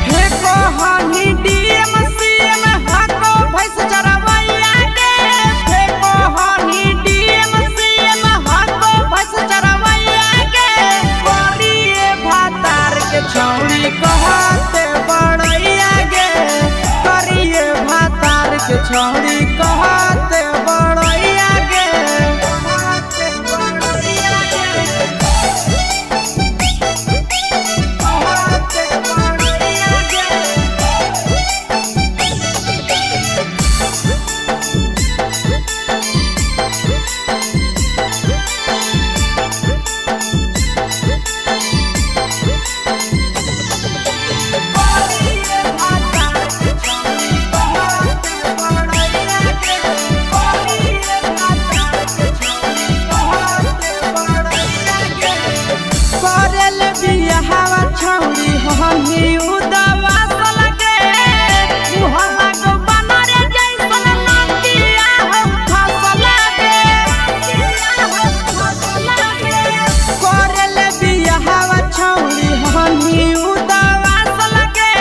फेको हनी डीएम सीएम हको भैंस चरवैया गे, फेको हनी डीएम सीएम हको भैंस चरवैया गे। करिए भातार के छौड़ी कहते बड़ैया गे, करिए भातार के छौड़ी कहते बड़ैया गे। कहते बड़ैया गे, कहते बड़ैया गे। करेल बियाहवा छौरी हमी उदवा सलगे, मुहवा गो बनरे जैसन नदिया हौ फसल गे। करेल बियाहवा छौरी हमी उदवा सलगे,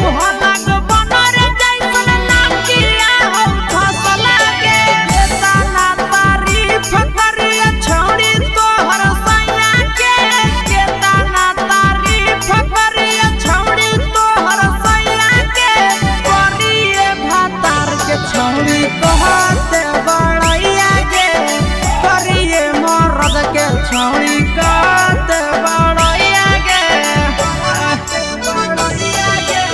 मुहवा गो बनरे जैसन नदिया हौ फसल गे। केतना तारीफ करिया छौरी तोहर सैया के, केतना तारीफ करिया छौरी तोहर सैया के। करिए भातार के छौरी कहते बड़ैया गे, करिए मरद के छौरी कहते बड़ैया गे। बड़ैया गे,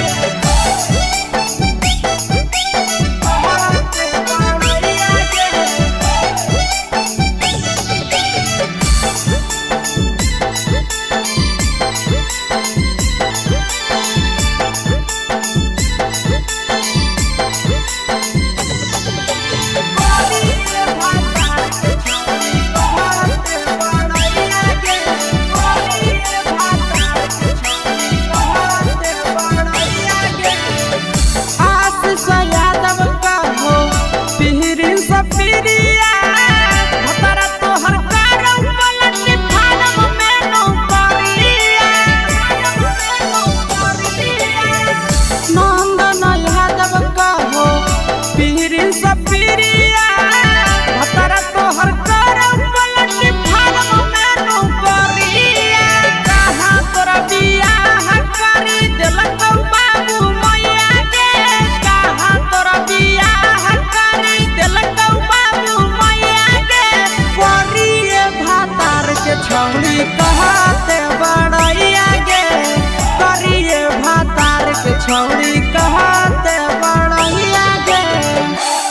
कहते बड़ैया गे। आशीष यादव कहो पिहरी सपिरिया, भतरा तोहर करौ पलटी फारम में नौकरिया। नंदन यादव कहो पिहरी सपिरिया, भतरा तोहर करौ पलटी फारम में नौकरिया। कहाँ तोरा बियाह करी देलकौ बाबू मैया गे, कहाँ तोरा बियाह करी देलकौ बाबू मैया गे। करिए भातार के छौड़ी कहते बड़ैया गे, करिए भातार के छौड़ी कहते बड़ैया गे।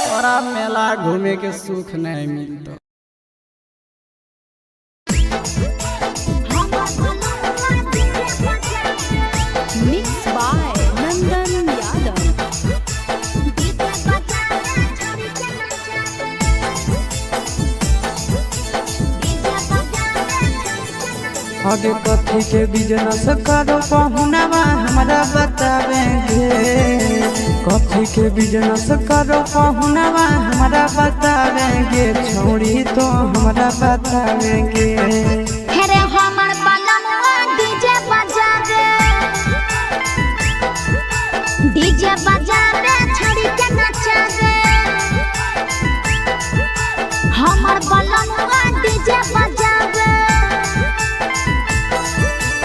तोरा मेला घूमे के सुख नहीं मिलतो। Mix by Nandan Yadav. आगे कथी के बिजनेस करो पहुनावा हमरा बतावेंगे। कथी के बिजनेस करो पहुनावा हमरा बतावेंगे, छोड़ी तो हमरा बतावेंगे। हेरे हमर बलमुआ डीजे बजावे, डीजे बजावे छड़ी के नचावे। हमर बलमुआ डीजे बजावे।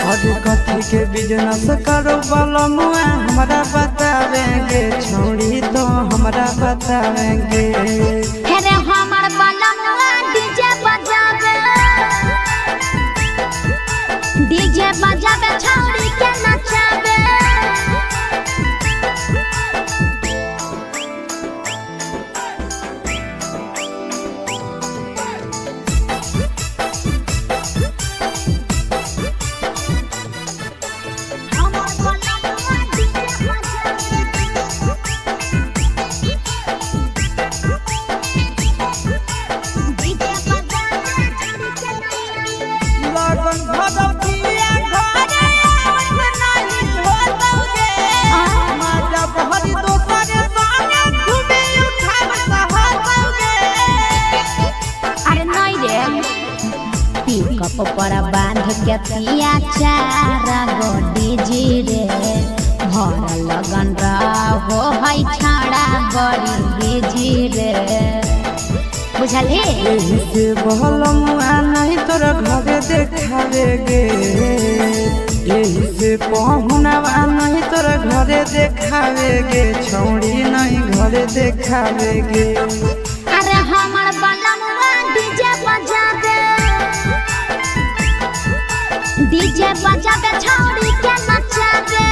आगे कथी के बिजनेस करो बलमुआ हमरा बतावेंगे, छोड़ी तो हमरा बतावेंगे। हेरे हमर बलमुआ डीजे बजावे, डीजे बजावे छौड़ी के नचावे। हमर बलमुआ डीजे बजावे। डीजे बजावे छौड़ी के नचावे। लगन भगवतिया घरे आवत नाही होतौगे। माजा बहरी दोसर संगे घूमे उठावत होतौगे। अरे नहीं रे, पिकअप पर बांध के पिया चार गो डीजे रे, भर लगन रहो है छाड़ा बड़ी बिजी रे, बुझलही। एही से बहलमुआ नहीं तोरा घरे देखावेगे। एही से पहुनावा नहीं तोरा घरे देखावेगे, छौड़ी नहीं घरे देखावेगे। अरे हमर बलमुआ डीजे बजावे, डीजे बजावे छौड़ी के नचावे।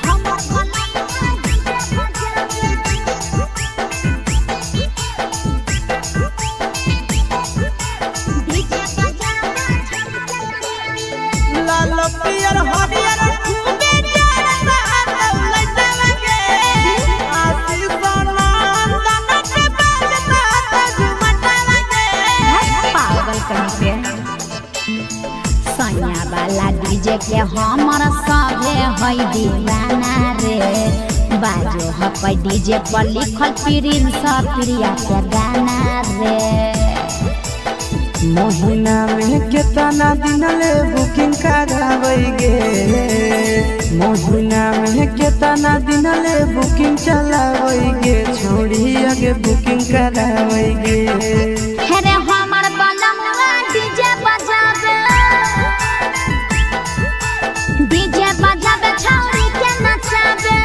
हमर बलमुआ डीजे बजावे। डीजे बजावे छौड़ी के नचावे। लाल पियर हरियर खूबे जरता दौलत लगे। आशीष नंदन के बजता झुमट लगे। पागल कहीं पे सैया वाला डीजे के हमर सभे है दीवाना रे, बाजो हपै डीजे पर लिखल प्रिंस प्रिया के गाना रे। महीना में केतना दिन ले बुकिंग करावेगे। महीना में केतना दिन ले बुकिंग चलावेगे, छोड़ी आगे बुकिंग करावेगे। हेरे हमर बलमुआ डीजे बजावे, डीजे बजावे छौड़ी के नचावे।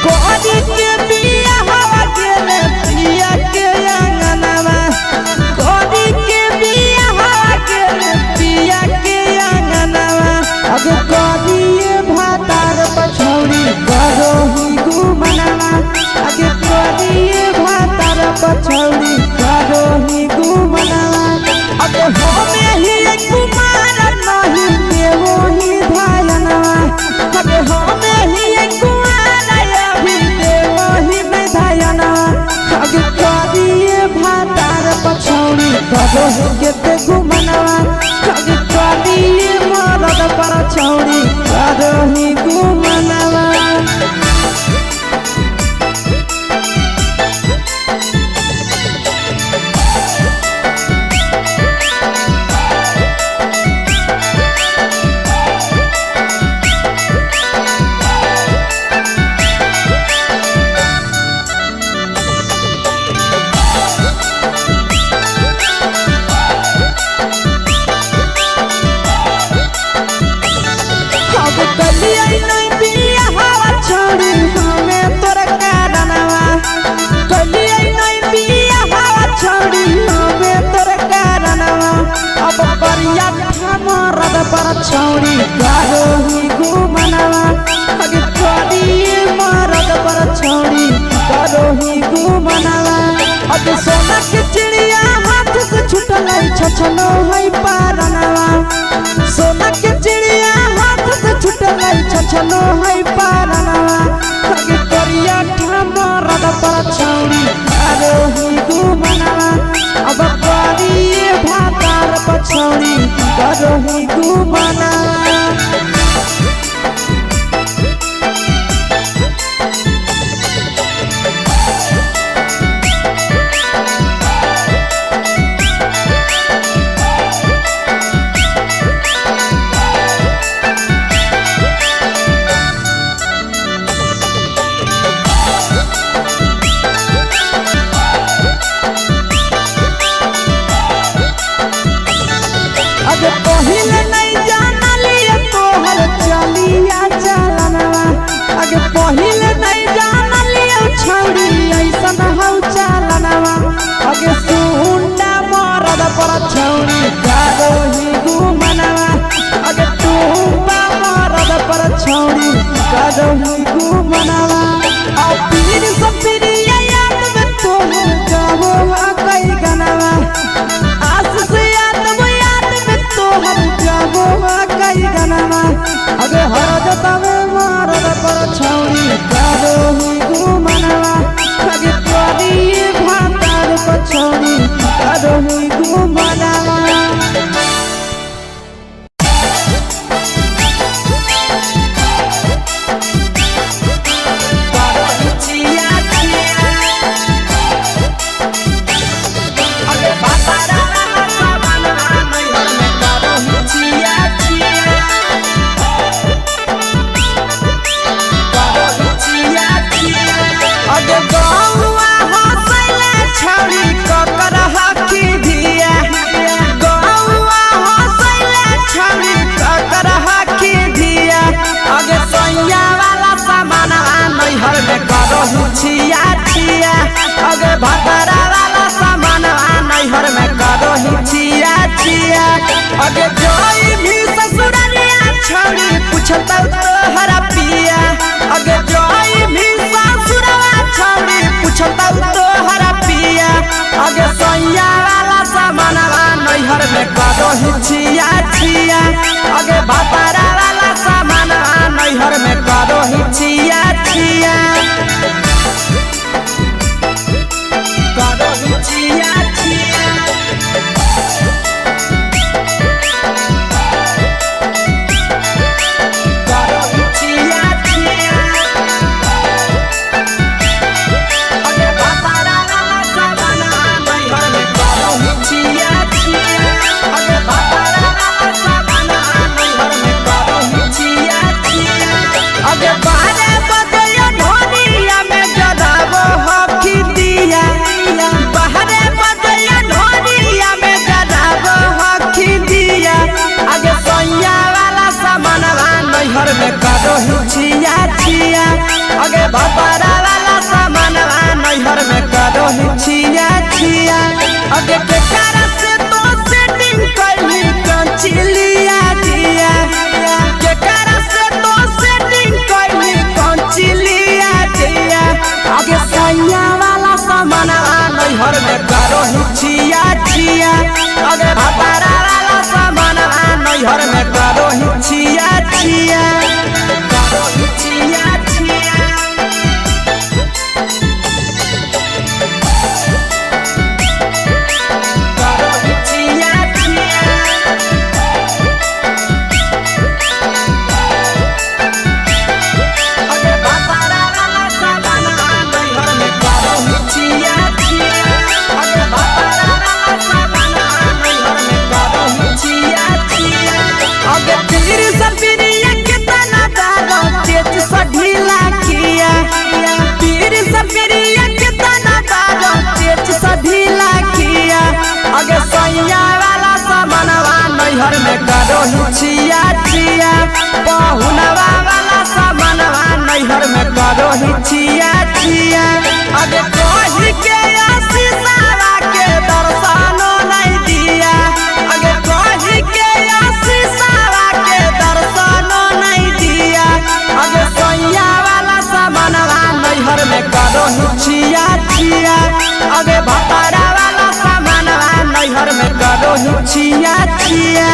कोरी के बिया हवा गेले पिया के आंगनवा। कोरी के बिया हवा गेले पिया के आंगनवा। अब करिए भातार पछौड़ी करो ही गुमनवा। आगे करिए भातार पछौड़ी करो ही गुमनवा। अब होमे ही कुमार नहीं देवो ही धायनवा। अब होमे ही कुमार अभी देवो ही नहीं धायनवा। आगे करिए भातार पछौड़ी करो ही गेते गुमनवा। आगे करिए मरद पछौड़ी करो ही गुमनवा। अब कलिया नहीं बिया हवा छोड़ी। अब करिया मरद पर छौरी करो ही गुमनवा। अगे करिए मरद पर छौरी करो ही गुमनवा। अब सोना के चिड़िया हाथ से छुटल छछनो है पारनवा। सोना के चिड़िया हाथ से छुटल छछनो है पारनवा। अगे करिया मरद पर छौरी करो ही गुमनवा। अब करिए भातार पछौरी करो ही गुमनवा। अगे पहिले नहीं जानलिए तोहर चलिया चलनवा। अगे पहिले नहीं जानलिए छौरी ऐसन हौ चलनवा। अगे सुंडा मरद पर छौरी करो ही गुमनवा। अगे टूपा मरद पर छौरी करो ही गुमनवा। आ पीर सपिरिया याद में तोहर गावो आ कई गनवा। आस से याद में याद में तोहर गावो आ कई गनवा। अगे हर जतावे मरद पर छौरी करो ही गुमनवा। अगे तोरी भातार पर छौरी करो ही गुमनवा। अगे भातारा वाला सामानवा नैहर में करो छिया छिया। करो छिया छिया। अगे गौआ हंसैले छौरी ककर हकी धिया। गौआ हंसैले छौरी ककर हकी धिया। अगे सैया वाला सामानवा नैहर में करो छिया छिया। अगे भतरा वाला सामानवा नैहर में करो छिया छिया। अगे जोई भी ससुरलिया छौरी पूछतौ तोहरा पिया। अगे जोई भी ससुरवा छौरी पूछतौ तोहरा पिया। अगे सैया वाला सामानवा नैहर में करो छिया छिया। अगे भतरा वाला सामानवा नैहर में करो छिया छिया। करो छिया छिया। करो छिया छिया। अगे भातारा वाला सामानवा नैहर में करो छिया छिया। अगे भातारा वाला सामानवा नैहर में करो छिया छिया। अगे बारे बदया ढोलिया में जराबो हकी दिया। बाहरे बदया ढोलिया में जराबो हकी दिया। अगे सैया वाला सामानवा नैहर में करो छिया छिया। अगे भतरा वाला सामानवा नैहर में करो छिया छिया। अगे केकरा से तो सेटिंग कैली कंचिलिया दिया। केकरा से तो सेटिंग कैली कंचिलिया दिया। अगे सैया वाला सामानवा नैहर में करो छिया छिया। अगे भतरा वाला सामानवा नैहर में करो छिया छिया। करो छिया छिया। करो छिया छिया। अगे भातारा वाला सामानवा नैहर में करो छिया छिया। अगे भातारा वाला सामानवा नैहर में करो छिया छिया। अगे पीर सपिरिया कितना दारो तेज सा ढीला किया। पीर सपिरिया कितना दारो तेज सा ढीला किया। अगे सैया वाला सामानवा नैहर में करो छिया छिया। पहुनवा वाला सामानवा नैहर में करो छिया छिया। अगे कही के आशीषवा के दर्शनो नहीं दिया। अगे कही करो ही छिया छिया।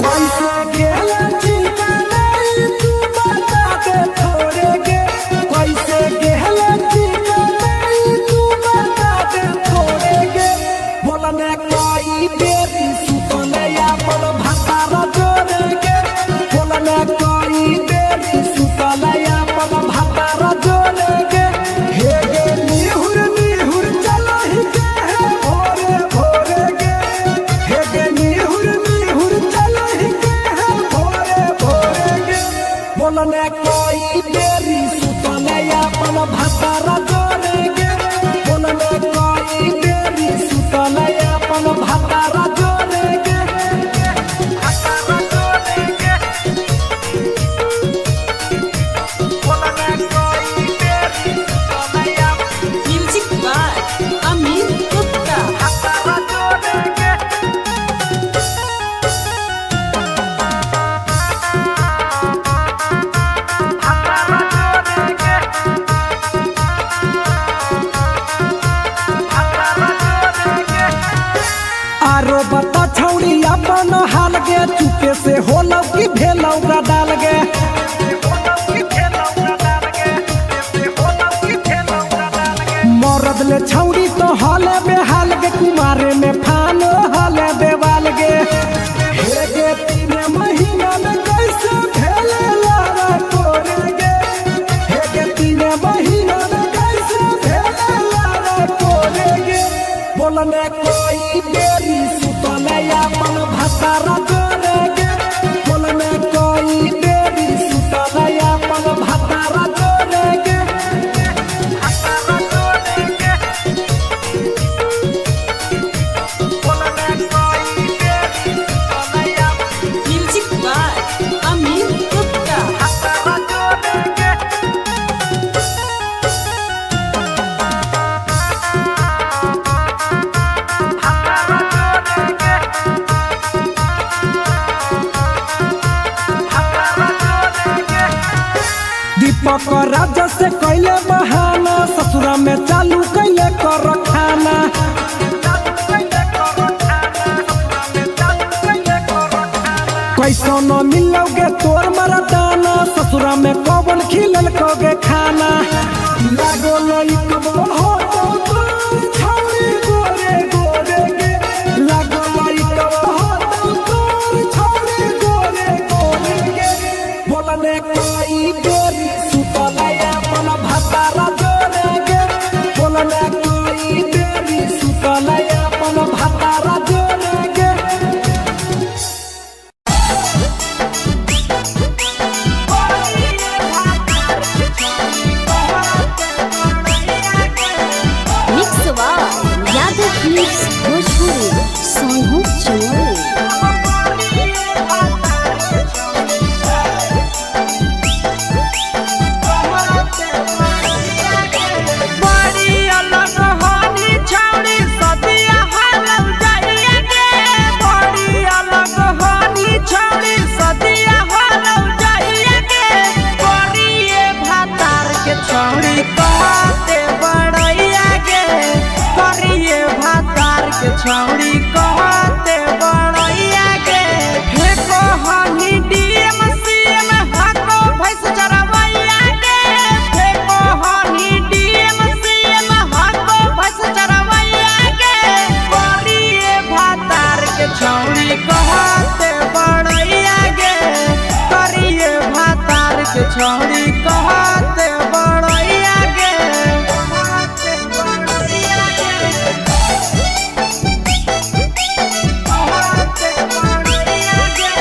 कैसे गेला ठिकाना तू बता दे थोड़े गे, कैसे गेला ठिकाना तू बता दे थोड़े गे। बोलने कोई बेरी सुतले अपन भातारा जोड़े गे, बोलने कोई बेरी सुतले अपन भातारा जोड़े गे। हे गे निहुर निहुर चलो ही गे हे भोरे भोरे गे, हे गे निहुर निहुर चलो ही गे हे भोरे भोरे गे। बोलने कोई बेरी सुतले अपन भातारा जोड़े गे, बोलने कोई बेरी सुतले अपन भातारा जोड़े गे, भातारा जोड़े गे। बोलने कोई बेरी सुतले अपन म्यूजिक बाय अमित गुप्ता। भातारा जोड़े गे। आरो बता छौड़ी अपन हाल गे, चुपे से होलौ कि भेलौ डाल गे। मरद ले छौड़ी तो हाले बेहाल गे, कुमारे में फानो हाले बेवाल गे। हे गे तीन महीना में कैसे भेले लारा तोरे गे, हे गे तीन महीना में कैसे भेले लारा तोरे गे। बोलने कोई बेरी सुतले अपन भातारा जोड़े गे, बोलने कोई बेरी सुतले अपन भातारा जोड़े गे, भातारा जोड़े गे। बोलने कोई बेरी सुतले अपन म्यूजिक बाय अमित गुप्ता। भातारा जोड़े गे। दीपक राजा से कैले बहाना, ससुरा में चालू कैले कर खाना। कैसो न मिलोगे तोर मरदाना, ससुरा में कौन खिलल कोगे खाना। लागो लइकबो हो तो तोर छौरी गोरे गोरे गे, लागो लइकबो हो तो तोर छौरी गोरे गोरे गे। बोलने कोई बेरी सुतले अपन भातारा जोड़े गे, बोलने कोई बेरी सुतले अपन भातारा जोड़े गे। Mix by Yadav films Bhojpuri Sonu Chamoli. बड़ी अलग होनी छौड़ी सदिया हालौ जाइए गे, बड़ी अलग होनी छौड़ी सदिया हालौ जाइए गे। करिए भातार के छौड़ी कहते बड़ैया गे, करिए भातार के छौड़ी कहते बड़ैया गे। फेको हनी डीएम सीएम हाको भैंस चरवैया गे, फेको हनी डीएम सीएम हाको भैंस चरवैया गे। करिए भातार के छौड़ी कहते बड़ैया गे, करिए भातार के छौड़ी कहते बड़ैया गे, कहते बड़ैया गे, कहते बड़ैया गे।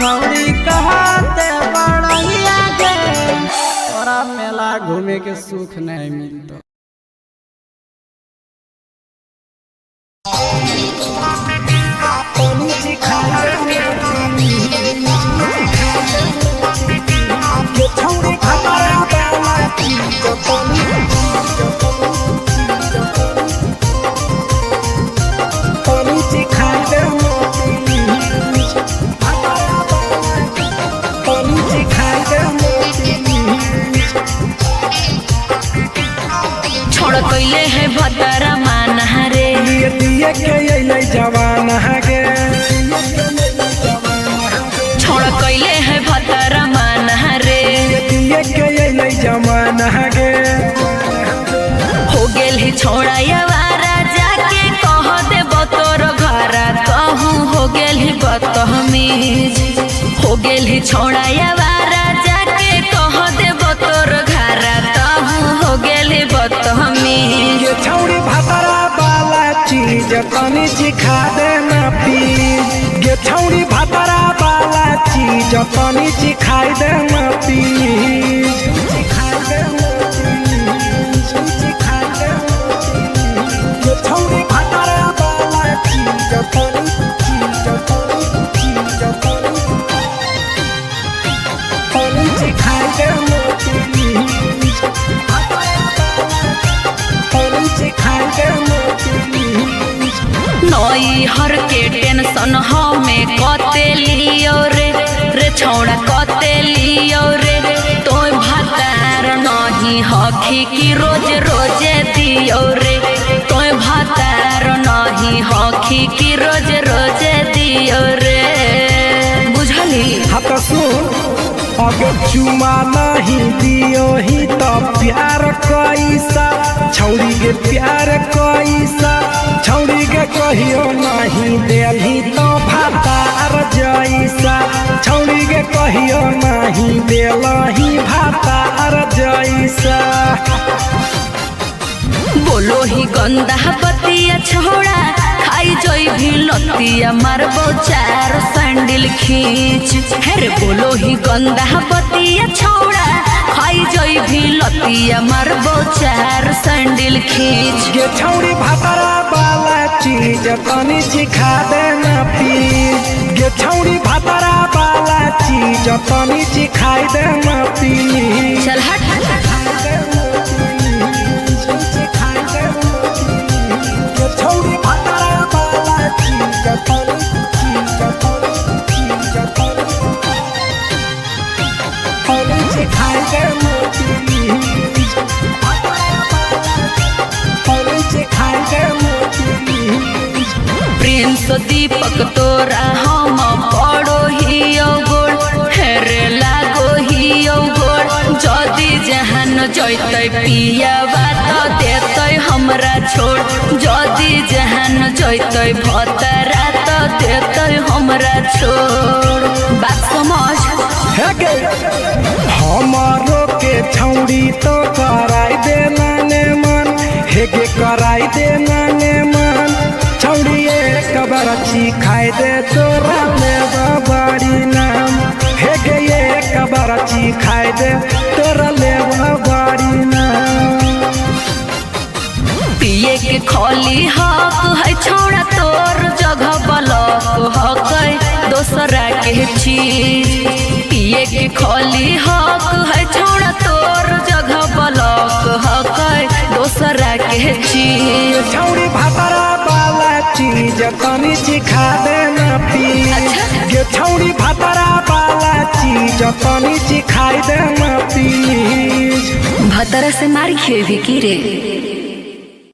छौड़ी कहते बड़हिया गे, तोरा मेला घूमे के सुख नहीं मिलतो। छोड़ कैले है भतरा माना रे, लिए दिए के अइलै जवाना गे। छोड़ कैले है भतरा माना रे, दिए के अइलै जवाना गे। हो गेल ही छोड़ा यवारा जाके कह दे तोर घरा, कहूँ हो गेल ही बदतमीज। हो गेल ही छोड़ा यवारा जाके कह दे तोर घरा, कहूँ हो गेल ही बदतमीज। ये छौड़ी भातरा वाला चीज तनी सिखा देना प्लीज। ये छौड़ी भातरा वाला चीज तनी सिखाई देना प्लीज। सिखाई देना प्लीज, सिखाई देना प्लीज। ये छौड़ी भातरा वाला चीज तनी चीज तनी चीज तनी तनी सिखाई देना प्लीज। तनी सिखाई देना प्लीज। नई हर के टेंशन हमें कते लियो रे, रे छौड़ा कते लियो रे, तोय भातार नहीं हखी की रोज रोजे दियो रे, तोय भातार नहीं हखी की रोज रोजे दियो रे। बुझली? हाँ तो सुन, अगर चुमा नहीं दियो ही तो प्यार कैसा, छौड़ी के प्यार कैसा, छौड़ी के कहियो नहीं देलही तो भातार जैसा, छौड़ी के कहियो नहीं देलही भातार जैसा। बोलो ही गंदा बतिया छोड़ा, खाई जोई भी लतिया मारबो चार सैंडल खींच। हेरे बोलो ही गंदा बतिया छोड़ा, खाई जोई भी लतिया मारबो चार सैंडल खींच। ये छौड़ी भातरा वाला चीज तनी सिखा देना प्लीज। ये छौड़ी भातरा वाला चीज तनी सिखाई देना प्लीज। चल हट। ये छौड़ी भातरा वाला चीज तनी चीज तनी चीज तनी तनी सिखाई देना प्लीज। तनी सिखाई देना प्लीज। प्रिंस दीपक तोरा हम पड़ो ही गोड़, हेरे लागो ही गोड़, जदि जहान जैतै पियावा त देतै हमरा छोड़, जदि जहान जैतै भतरा त देतै हमरा छोड़। बात समझ। हे गे, हमारो के छौड़ी तो कराई देना ने मन, हे गे कराई देना ने मन, छौड़ी एक बार खाई दे तोरा ले बाड़ी नाम, हे गे एक बार खाई दे तोरा ले बाड़ी नाम। पिए के खोली हक है छोड़ा तोर जगह बलक हक है दोसरा के चीज। पिए के खोली हक है छोड़ा तोर जगह बलक हक है दोसरा के चीज। छौड़ी भातरा वाला चीज तनी सिखा देना प्लीज। ये छौड़ी भातरा वाला चीज तनी सिखाई देना प्लीज। भतरा से मार खेबी की रे?